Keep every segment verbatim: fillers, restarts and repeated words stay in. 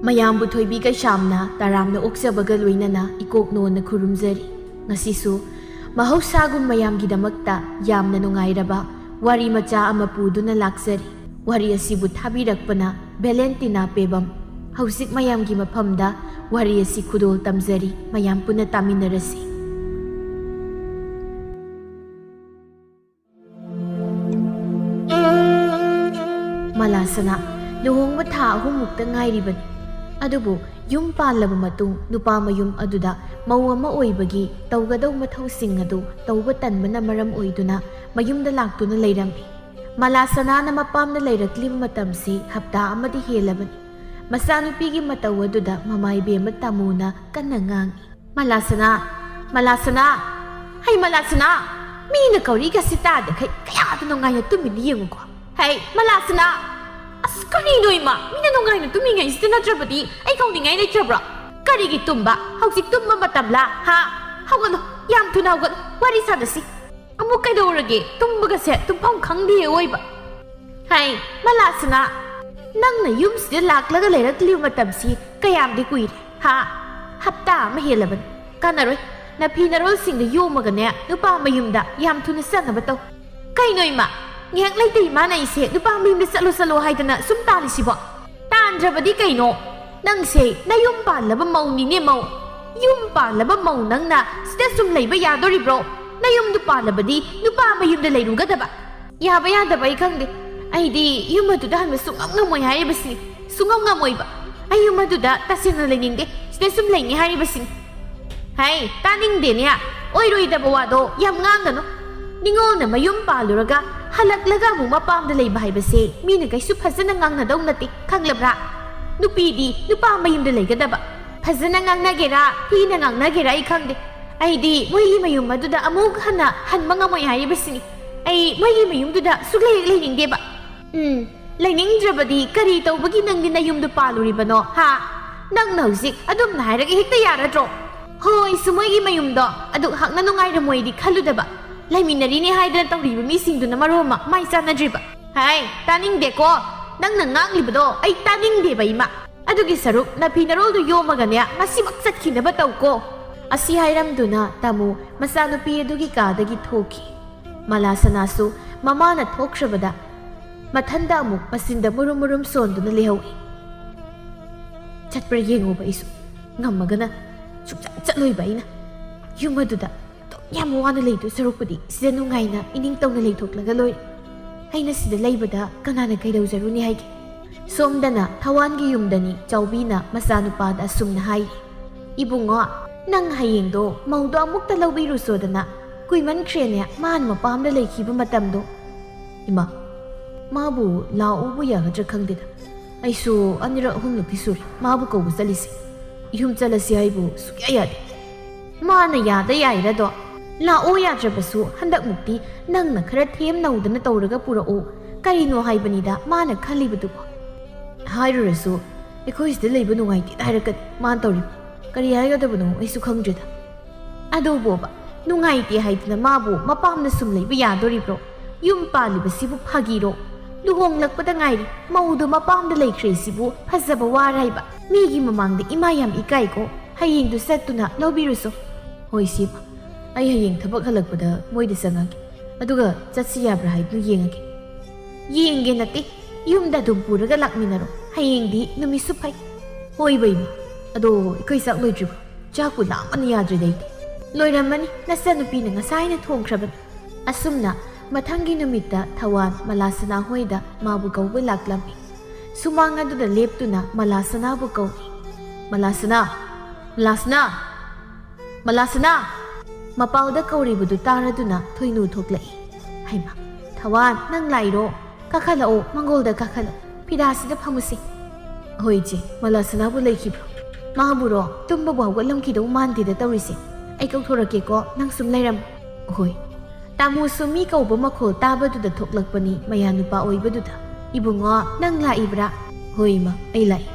ꯃꯌꯥꯝꯕꯨ ꯊꯣꯏꯕꯤ ꯀꯩꯁꯥꯝꯅ ꯇꯔꯥꯝꯅ ꯑꯣꯛꯆꯕꯒ ꯂꯣꯏꯅꯅ ꯏꯀꯣꯛ ꯅꯣꯟꯅ ꯈꯨꯔꯨꯝꯖꯔꯤ꯫ ꯉꯁꯤꯁꯨ ꯃꯍꯧꯁꯥꯒꯨꯝ ꯃꯌꯥꯝꯒꯤꯗꯃꯛꯇ ꯌꯥꯝꯅ ꯅꯨꯡꯉꯥꯏꯔꯕ ꯋꯥꯔꯤ ꯃꯆꯥ ꯑꯃ ꯄꯨꯗꯨꯅ ꯂꯥꯛꯆꯔꯤ꯫ ꯋꯥꯔꯤ ꯑꯁꯤꯕꯨ ꯊꯥꯕꯤꯔꯛꯄꯅ ꯚꯦꯂꯦꯟꯇꯤꯅꯥ ꯄꯦꯕꯝ꯫ ꯍꯧꯖꯤꯛ ꯃꯌꯥꯝꯒꯤ ꯃꯐꯝꯗ ꯋꯥꯔꯤ ꯑꯁꯤ ꯈꯨꯗꯣꯜ ꯇꯝꯖꯔꯤ꯫ ꯃꯌꯥꯝ ꯄꯨꯟꯅ ꯇꯥꯃꯤꯟꯅꯔꯁꯤ꯫ ꯃꯂꯥꯁꯅꯥ ꯂꯨꯍꯣꯡꯕ ꯊꯥ ꯑꯍꯨꯝꯃꯨꯛꯇ ꯉꯥꯏꯔꯤꯕꯅꯤ꯫ ꯑꯗꯨꯕꯨ ꯌꯨꯝ ꯄꯥꯜꯂꯕ ꯃꯇꯨꯡ ꯅꯨꯄꯥ ꯃꯌꯨꯝ ꯑꯗꯨꯗ ꯃꯧ ꯑꯃ ꯑꯣꯏꯕꯒꯤ ꯇꯧꯒꯗꯧ ꯃꯊꯧꯁꯤꯡ ꯑꯗꯨ ꯇꯧꯕ ꯇꯟꯕꯅ ꯃꯔꯝ ꯑꯣꯏꯗꯨꯅ ꯃꯌꯨꯝꯗ ꯂꯥꯛꯇꯨꯅ ꯂꯩꯔꯝꯃꯤ꯫ ꯃꯂꯥꯁꯅꯥꯅ ꯃꯄꯥꯝꯗ ꯂꯩꯔꯛꯂꯤꯕ ꯃꯇꯝꯁꯤ ꯍꯞꯇꯥ ꯑꯃꯗꯤ ꯍꯦꯜꯂꯕꯅꯤ꯫ ꯃꯆꯥꯅꯨꯄꯤꯒꯤ ꯃꯇꯧ ꯑꯗꯨꯗ ꯃꯃꯥ ꯏꯕꯦꯝꯃ ꯇꯥꯃꯨꯅ ꯀꯟꯅ ꯉꯥꯡꯏ꯫ "ꯃꯂꯥꯁꯅꯥ, ꯃꯂꯥꯁꯅꯥ, ꯍꯩ ꯃꯂꯥꯁꯅꯥ, ꯃꯤꯅ ꯀꯧꯔꯤꯒꯁꯤ ꯇꯥꯗꯈꯩ ꯀꯌꯥꯗ ꯅꯨꯡꯉꯥꯏꯅ ꯇꯨꯝꯃꯤꯅꯤ ꯌꯦꯡꯉꯨꯀꯣ꯫ ꯍꯩ ꯃꯂꯥꯁꯅꯥ, ꯑꯁ ꯀꯔꯤꯅꯣ ꯏꯃꯥ, ꯃꯤꯅ ꯅꯨꯡꯉꯥꯏꯅ ꯇꯨꯝꯃꯤꯉꯩꯁꯤꯗ ꯅꯠꯇ꯭ꯔꯕꯗꯤ ꯑꯩ ꯀꯧꯅꯤꯡꯉꯥꯏ ꯂꯩꯇ꯭ꯔꯕ꯭ꯔꯣ? ꯀꯔꯤꯒꯤ ꯇꯨꯝꯕ? ꯍꯧꯖꯤꯛ ꯇꯨꯝꯕ ꯃꯇꯝꯂꯥ? ꯍꯥ? ꯍꯧꯒꯠꯂꯣ, ꯌꯥꯝ ꯊꯨꯅ ꯍꯧꯒꯠꯂꯣ, ꯋꯥꯔꯤ ꯁꯥꯟꯅꯁꯤ꯫ ꯑꯃꯨꯛ ꯀꯩꯗꯧꯔꯒꯦ? ꯇꯨꯝꯕꯒꯁꯦ ꯇꯨꯝꯐꯝ ꯈꯪꯗꯦ ꯑꯣꯏꯕ꯫ ꯍꯩ ꯃꯂꯥꯁꯅꯥ, ꯅꯪꯅ ꯌꯨꯝꯁꯤꯗ ꯂꯥꯛꯂꯒ ꯂꯩꯔꯛꯂꯤꯕ ꯃꯇꯝꯁꯤ ꯀꯌꯥꯝꯗꯤ ꯀꯨꯏꯔꯦ? ꯍꯥ? ꯍꯞꯇꯥ ꯑꯃ ꯍꯦꯜꯂꯕꯅꯤ꯫ ꯀꯥꯟꯅꯔꯣꯏ꯫ ꯅꯐꯤ ꯅꯔꯣꯜꯁꯤꯡꯗ ꯌꯣꯝꯃꯒꯅꯦ ꯅꯨꯄꯥ ꯃꯌꯨꯝꯗ ꯌꯥꯝ ꯊꯨꯅ ꯆꯠꯅꯕ ꯇꯧ꯫ ꯀꯩꯅꯣ ꯏꯃꯥ? ꯉꯥꯏꯍꯥꯛ ꯂꯩꯇ ꯏꯃꯥꯅ ꯑꯩꯁꯦ ꯅꯨꯄꯥ ꯃꯌꯨꯝꯗ ꯆꯠꯂꯣ ꯆꯠꯂꯣ ꯍꯥꯏꯗꯅ ꯁꯨꯝ ꯇꯥꯜꯂꯤꯁꯤꯕꯣ? ꯇꯥꯟꯗ꯭ꯔꯕꯗꯤ ꯀꯩꯅꯣ? ꯅꯪꯁꯦ ꯅꯌꯨꯝ ꯄꯥꯜꯂꯕ ꯃꯧꯅꯤꯅꯦ ꯃꯧ꯫ ꯌꯨꯝ ꯄꯥꯜꯂꯕ ꯃꯧ ꯅꯪꯅ ꯁꯤꯗ ꯁꯨꯝ ꯂꯩꯕ ꯌꯥꯗꯣꯔꯤꯕ꯭ꯔꯣ? ꯅꯌꯨꯝꯗꯨ ꯄꯥꯜꯂꯕꯗꯤ ꯅꯨꯄꯥ ꯃꯌꯨꯝꯗ ꯂꯩꯔꯨꯒꯗꯕ꯫ ꯌꯥꯕ ꯌꯥꯗꯕ ꯑꯩ ꯈꯪꯗꯦ꯫ ꯑꯩꯗꯤ ꯌꯨꯝ ꯑꯗꯨꯗ ꯍꯟꯕ ꯁꯨꯡꯉꯝ ꯉꯝꯃꯣꯏ ꯍꯥꯏꯔꯤꯕꯁꯤ꯫ ꯁꯨꯡꯉꯝ ꯉꯝꯃꯣꯏꯕ꯫ ꯑꯩ ꯌꯨꯝ ꯑꯗꯨꯗ ꯇꯁꯦꯡꯅ ꯂꯩꯅꯤꯡꯗꯦ꯫ ꯁꯤꯗ ꯁꯨꯝ ꯂꯩꯅꯤ ꯍꯥꯏꯔꯤꯕꯁꯤ꯫ ꯍꯩ, ꯇꯥꯅꯤꯡꯗꯦꯅꯦ꯫ ꯑꯣꯏꯔꯣꯏꯗꯕ ꯋꯥꯗꯣ ꯌꯥꯝ ꯉꯥꯡꯒꯅꯨ꯫ ꯅꯤꯉꯣꯜꯅ ꯃꯌꯨꯝ ꯄꯥꯜꯂꯨꯔꯒ ꯍꯜꯂꯛꯂꯒ ꯑꯃꯨꯛ ꯃꯄꯥꯝꯗ ꯂꯩꯕ ꯍꯥꯏꯕꯁꯦ ꯃꯤꯅ ꯀꯩꯁꯨ ꯐꯖꯅ ꯉꯥꯡꯅꯗꯧ ꯅꯠꯇꯦ, ꯈꯪꯂꯕ꯭ꯔꯥ? ꯅꯨꯄꯤꯗꯤ ꯅꯨꯄꯥ ꯃꯌꯨꯝꯗ ꯂꯩꯒꯗꯕ꯫ ꯐꯖꯅ ꯉꯥꯡꯅꯒꯦꯔꯥ, ꯊꯤꯅ ꯉꯥꯡꯅꯒꯦꯔꯥ ꯑꯩ ꯈꯪꯗꯦ꯫ ꯑꯩꯗꯤ ꯃꯣꯏꯒꯤ ꯃꯌꯨꯝ ꯑꯗꯨꯗ ꯑꯃꯨꯛ ꯍꯟꯅ ꯍꯟꯕ ꯉꯝꯃꯣꯏ ꯍꯥꯏꯔꯤꯕꯁꯤꯅꯤ꯫ ꯑꯩ ꯃꯣꯏꯒꯤ ꯃꯌꯨꯝꯗꯨꯗ ꯁꯨꯛꯂꯩ ꯍꯦꯛ ꯂꯩꯅꯤꯡꯗꯦꯕ꯫ ꯎꯝ, ꯂꯩꯅꯤꯡꯗ꯭ꯔꯕꯗꯤ ꯀꯔꯤ ꯇꯧꯕꯒꯤ ꯅꯪꯗꯤ ꯅꯌꯨꯝꯗ ꯄꯥꯜꯂꯨꯔꯤꯕꯅꯣ, ꯍꯥ? ꯅꯪꯅ ꯍꯧꯖꯤꯛ ꯑꯗꯨꯝꯅ ꯍꯥꯏꯔꯒ ꯍꯦꯛꯇ ꯌꯥꯔꯗ꯭ꯔꯣ? ꯍꯣꯏꯁꯨ ꯃꯣꯏꯒꯤ ꯃꯌꯨꯝꯗꯣ ꯑꯗꯨꯛ ꯍꯥꯛꯅ ꯅꯨꯡꯉꯥꯏꯔꯝꯃꯣꯏꯗꯤ ꯈꯜꯂꯨꯗꯕ꯫ ꯂꯩꯃꯤꯟꯅꯔꯤꯅꯦ ꯍꯥꯏꯗꯅ ꯇꯧꯔꯤꯕ ꯃꯤꯁꯤꯡꯗꯨꯅ ꯃꯔꯣꯟ ꯑꯃ ꯃꯥꯏ ꯆꯥꯟꯅꯗ꯭ꯔꯤꯕ꯫ ꯍꯥꯏ, ꯇꯥꯅꯤꯡꯗꯦꯀꯣ꯫ ꯅꯪꯅ ꯉꯥꯡꯂꯤꯕꯗꯣ ꯑꯩ ꯇꯥꯅꯤꯡꯗꯦꯕ, ꯏꯃꯥ꯫ ꯑꯗꯨꯒꯤ ꯁꯔꯨꯛ ꯅꯐꯤ ꯅꯔꯣꯜꯗꯨ ꯌꯣꯝꯃꯒꯅꯦ ꯉꯁꯤꯃꯛ ꯆꯠꯈꯤꯅꯕ ꯇꯧꯀꯣ꯫ ꯑꯁꯤ ꯍꯥꯏꯔꯝꯗꯨꯅ ꯇꯥꯃꯣ ꯃꯆꯥꯅꯨꯄꯤ ꯑꯗꯨꯒꯤ ꯀꯥꯗꯒꯤ ꯊꯣꯛꯈꯤ꯫ ꯃꯂꯥꯁꯅꯥꯁꯨ ꯃꯃꯥꯅ ꯊꯣꯛꯈ꯭ꯔꯕꯗ ꯃꯊꯟꯗ ꯑꯃꯨꯛ ꯃꯆꯤꯟꯗ ꯃꯨꯔꯨꯝ ꯃꯨꯔꯨꯝ ꯁꯣꯟꯗꯨꯅ ꯂꯩꯍꯧꯏ꯫ ꯆꯠꯄ꯭ꯔꯥ ꯌꯦꯡꯉꯨꯕ ꯑꯩꯁꯨ꯫ ꯉꯝꯃꯒꯅ ꯁꯨꯡꯆꯠ ꯆꯠꯂꯣꯏꯕ ꯑꯩꯅ꯫ ꯌꯨꯝ ꯑꯗꯨꯗ ꯑꯗꯨꯛ ꯌꯥꯝ ꯋꯥꯅ ꯂꯩꯗꯣꯏ ꯁꯔꯨꯛꯄꯨꯗꯤ ꯁꯤꯗ ꯅꯨꯡꯉꯥꯏꯅ ꯏꯅꯤꯡ ꯇꯧꯅ ꯂꯩꯊꯣꯛꯂꯒ ꯂꯣꯏꯔꯦ꯫ ꯑꯩꯅ ꯁꯤꯗ ꯂꯩꯕꯗ ꯀꯅꯥꯅ ꯀꯩꯗꯧꯖꯔꯨꯅꯤ ꯍꯥꯏꯒꯦ? ꯁꯣꯝꯗꯅ ꯊꯋꯥꯟꯒꯤ ꯌꯨꯝꯗꯅꯤ ꯆꯥꯎꯕꯤꯅ ꯃꯆꯥꯅꯨꯄꯥꯗ ꯑꯁꯨꯝꯅ ꯍꯥꯏꯔꯤ, "ꯏꯕꯨꯡꯉꯣ, ꯅꯪ ꯍꯌꯦꯡꯗꯣ ꯃꯧꯗꯣ ꯑꯃꯨꯛꯇ ꯂꯧꯕꯤꯔꯨꯁꯣꯗꯅ꯫ ꯀꯨꯏꯃꯟꯈ꯭ꯔꯦꯅꯦ ꯃꯥꯅ ꯃꯄꯥꯝꯗ ꯂꯩꯈꯤꯕ ꯃꯇꯝꯗꯣ꯫" ꯏꯃꯥ, ꯃꯥꯕꯨ ꯂꯥꯛꯎꯕꯨ ꯌꯥꯒꯗ꯭ꯔꯥ ꯈꯪꯗꯦꯗ꯫ ꯑꯩꯁꯨ ꯑꯅꯤꯔꯛ ꯑꯍꯨꯝꯂꯛꯇꯤ ꯁꯨꯔꯦ ꯃꯥꯕꯨ ꯀꯧꯕ ꯆꯠꯂꯤꯁꯦ꯫ ꯌꯨꯝ ꯆꯠꯂꯁꯤ ꯍꯥꯏꯕꯨ ꯁꯨꯛꯌꯥ ꯌꯥꯗꯦ꯫ ꯃꯥꯅ ꯌꯥꯗ ꯌꯥꯏꯔꯗꯣ꯫ ꯂꯥꯛꯑꯣ ꯌꯥꯗ꯭ꯔꯕꯁꯨ ꯍꯟꯗꯛꯃꯨꯛꯇꯤ ꯅꯪꯅ ꯈꯔ ꯊꯦꯝ ꯅꯧꯗꯅ ꯇꯧꯔꯒ ꯄꯨꯔꯛꯎ꯫ ꯀꯔꯤꯅꯣ ꯍꯥꯏꯕꯅꯤꯗ ꯃꯥꯅ ꯈꯜꯂꯤꯕꯗꯨꯕꯣ? ꯍꯥꯏꯔꯨꯔꯁꯨ ꯑꯩꯈꯣꯏ ꯁꯤꯗ ꯂꯩꯕ ꯅꯨꯡꯉꯥꯏꯇꯦ ꯍꯥꯏꯔꯛꯀꯅꯤ꯫ ꯃꯥꯅ ꯇꯧꯔꯤꯕ ꯀꯔꯤ ꯍꯥꯏꯒꯗꯕꯅꯣ ꯑꯩꯁꯨ ꯈꯪꯗ꯭ꯔꯦꯗ꯫ ꯑꯗꯨꯕꯣꯕ, ꯅꯨꯡꯉꯥꯏꯇꯦ ꯍꯥꯏꯗꯅ ꯃꯥꯕꯨ ꯃꯄꯥꯝꯗ ꯁꯨꯝ ꯂꯩꯕ ꯌꯥꯗꯣꯔꯤꯕ꯭ꯔꯣ? ꯌꯨꯝ ꯄꯥꯜꯂꯤꯕꯁꯤꯕꯨ ꯐꯥꯒꯤꯔꯣ? ꯂꯨꯍꯣꯡꯂꯛꯄꯗ ꯉꯥꯏꯔꯤ, ꯃꯧꯗꯨ ꯃꯄꯥꯝꯗ ꯂꯩꯈ꯭ꯔꯦ ꯁꯤꯕꯨ ꯐꯖꯕ ꯋꯥꯔ ꯍꯥꯏꯕ꯫ ꯃꯤꯒꯤ ꯃꯃꯥꯡꯗ ꯏꯃꯥ ꯌꯥꯝ ꯏꯀꯥꯏꯀꯣ꯫ ꯍꯌꯦꯡꯗꯨ ꯆꯠꯇꯨꯅ ꯂꯧꯕꯤꯔꯨꯁꯣ꯫ ꯍꯣꯏ ꯁꯤꯃ, ꯑꯩ ꯍꯌꯦꯡ ꯊꯕꯛ ꯍꯜꯂꯛꯄꯗ ꯃꯣꯏꯗ ꯆꯪꯉꯒꯦ, ꯑꯗꯨꯒ ꯆꯠꯁꯤ ꯌꯥꯕ꯭ꯔꯥ ꯍꯥꯏꯕꯗꯨ ꯌꯦꯡꯉꯒꯦ꯫ ꯌꯦꯡꯒꯦ ꯅꯠꯇꯦ, ꯌꯨꯝꯗ ꯑꯗꯨꯝ ꯄꯨꯔꯒ ꯂꯥꯛꯃꯤꯟꯅꯔꯣ꯫ ꯍꯌꯦꯡꯗꯤ ꯅꯨꯃꯤꯠꯁꯨ ꯐꯩ꯫ ꯍꯣꯏ ꯕꯩꯃ, ꯑꯗꯣ ꯑꯩꯈꯣꯏ ꯆꯥꯛ ꯂꯣꯏꯗ꯭ꯔꯤꯕꯣ? ꯆꯥꯛꯄꯨ ꯂꯥꯝꯕꯅ ꯌꯥꯗ꯭ꯔꯦꯗ ꯑꯩꯗꯤ꯫ ꯂꯣꯏꯔꯝꯃꯅꯤ, ꯅꯆꯟꯅꯨꯄꯤꯅ ꯉꯁꯥꯏꯅ ꯊꯣꯡꯈ꯭ꯔꯕꯅꯤ꯫ ꯑꯁꯨꯝꯅ ꯃꯊꯪꯒꯤ ꯅꯨꯃꯤꯠꯇ ꯊꯋꯥꯟ ꯃꯂꯥꯁꯅꯥ ꯍꯣꯏꯗ ꯃꯥꯕꯨ ꯀꯧꯕ ꯂꯥꯛꯂꯝꯃꯤ꯫ ꯁꯨꯃꯥꯡ ꯑꯗꯨꯗ ꯂꯦꯞꯇꯨꯅ ꯃꯂꯥꯁꯅꯥꯕꯨ ꯀꯧꯏ꯫ "ꯃꯂꯥꯁꯅꯥ! ꯃꯂꯥꯁꯅꯥ!" "ꯃꯂꯥꯁꯅꯥ!" ꯃꯄꯥꯎꯗ ꯀꯧꯔꯤꯕꯗꯨ ꯇꯥꯔꯗꯨꯅ ꯊꯣꯏꯅꯨ ꯊꯣꯛꯂꯛꯏ꯫ "ꯍꯩꯃꯥ, ꯊꯋꯥꯟ, ꯅꯪ ꯂꯥꯛꯏꯔꯣ? ꯀꯥꯈꯠꯂꯛꯑꯣ, ꯃꯪꯒꯣꯜꯗ ꯀꯥꯈꯠꯂꯛꯑꯣ, ꯐꯤꯔꯥꯁꯤꯗ ꯐꯝꯃꯨꯁꯦ꯫" "ꯍꯣꯏ ꯏꯆꯦ, ꯃꯂꯥꯁꯅꯥꯕꯨ ꯂꯩꯈꯤꯕ꯭ꯔꯣ?" "ꯃꯥꯕꯨꯔꯣ? ꯇꯨꯝꯕꯕꯨ ꯍꯧꯒꯠꯂꯝꯈꯤꯗꯧ ꯃꯥꯟꯗꯦꯗ ꯇꯧꯔꯤꯁꯦ꯫ ꯑꯩ ꯀꯧꯊꯣꯔꯛꯀꯦꯀꯣ, ꯅꯪ ꯁꯨꯝ ꯂꯩꯔꯝꯃꯣ꯫" "ꯍꯣꯏ꯫" ꯇꯥꯃꯣꯁꯨ ꯃꯤ ꯀꯧꯕ ꯃꯈꯣꯜ ꯇꯥꯕꯗꯨꯗ ꯊꯣꯛꯂꯛꯄꯅꯤ ꯃꯌꯥꯅꯨꯄꯥ ꯑꯣꯏꯕꯗꯨꯗ꯫ "ꯏꯕꯨꯡꯉꯣ, ꯅꯪ ꯂꯥꯛꯏꯕ꯭ꯔꯥ?" "ꯍꯣꯏ ꯏꯃꯥ, ꯑꯩ ꯂꯥꯛꯏ꯫"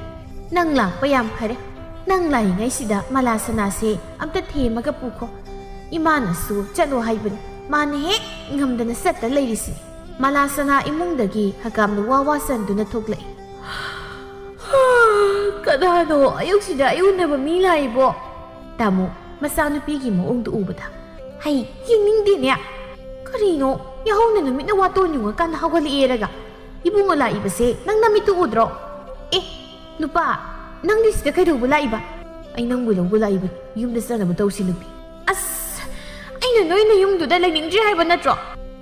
"ꯅꯪ ꯂꯥꯛꯄ ꯌꯥꯝ ꯐꯔꯦ꯫ "ꯅꯪ ꯂꯥꯛꯏꯉꯩꯁꯤꯗ ꯃꯂꯥ ꯁꯅꯥꯁꯦ ꯑꯝꯇ ꯊꯦꯝꯃꯒ ꯄꯨꯈꯣ꯫ ꯏꯃꯥꯅꯁꯨ ꯆꯠꯂꯣ ꯍꯥꯏꯕꯅꯤ, ꯃꯥꯅ ꯍꯦꯛ ꯉꯝꯗꯅ ꯆꯠꯇ ꯂꯩꯔꯤꯁꯤ꯫" ꯃꯂꯥ ꯁꯅꯥ ꯏꯃꯨꯡꯗꯒꯤ ꯍꯀꯥꯝ ꯂꯨꯋꯥ ꯋꯥ ꯆꯟꯗꯨꯅ ꯊꯣꯛꯂꯛꯏ꯫ "ꯀꯅꯥꯅꯣ ꯑꯌꯨꯛꯁꯤꯗ ꯑꯌꯨꯛꯅꯕ ꯃꯤ ꯂꯥꯛꯏꯕꯣ?" ꯇꯥꯃꯣ ꯃꯆꯥꯅꯨꯄꯤꯒꯤ ꯃꯑꯣꯡꯗꯨ ꯎꯕꯗ, "ꯍꯩ, ꯌꯦꯡꯅꯤꯡꯗꯦꯅꯦ꯫ ꯀꯔꯤꯅꯣ, ꯌꯥꯍꯧꯅ ꯅꯨꯃꯤꯠꯅ ꯋꯥꯇꯣꯟ ꯌꯨꯡꯉꯀꯥꯟꯗ ꯍꯧꯒꯠꯂꯛꯑꯦꯔꯒ ꯏꯕꯨꯡꯉꯣ ꯂꯥꯛꯏꯕꯁꯦ ꯅꯪ ꯅꯃꯤꯠꯇꯨ ꯎꯗ꯭ꯔꯣ? ꯑꯦ, ꯅꯨꯄꯥ, ꯅꯪꯗꯤ ꯁꯤꯗ ꯀꯩꯗꯧꯕ ꯂꯥꯛꯏꯕ?" "ꯑꯩ ꯅꯪꯕꯨ ꯂꯧꯕ ꯂꯥꯛꯏꯕꯅꯤ, ꯌꯨꯝꯗ ꯆꯠꯅꯕ ꯇꯧꯁꯤ ꯅꯨꯄꯤ꯫" "ꯑꯁ, ꯑꯩꯅ ꯅꯣꯏꯅ ꯌꯨꯝꯗꯨꯗ ꯂꯩꯅꯤꯡꯗ꯭ꯔꯤ ꯍꯥꯏꯕ ꯅꯠꯇ꯭ꯔꯣ?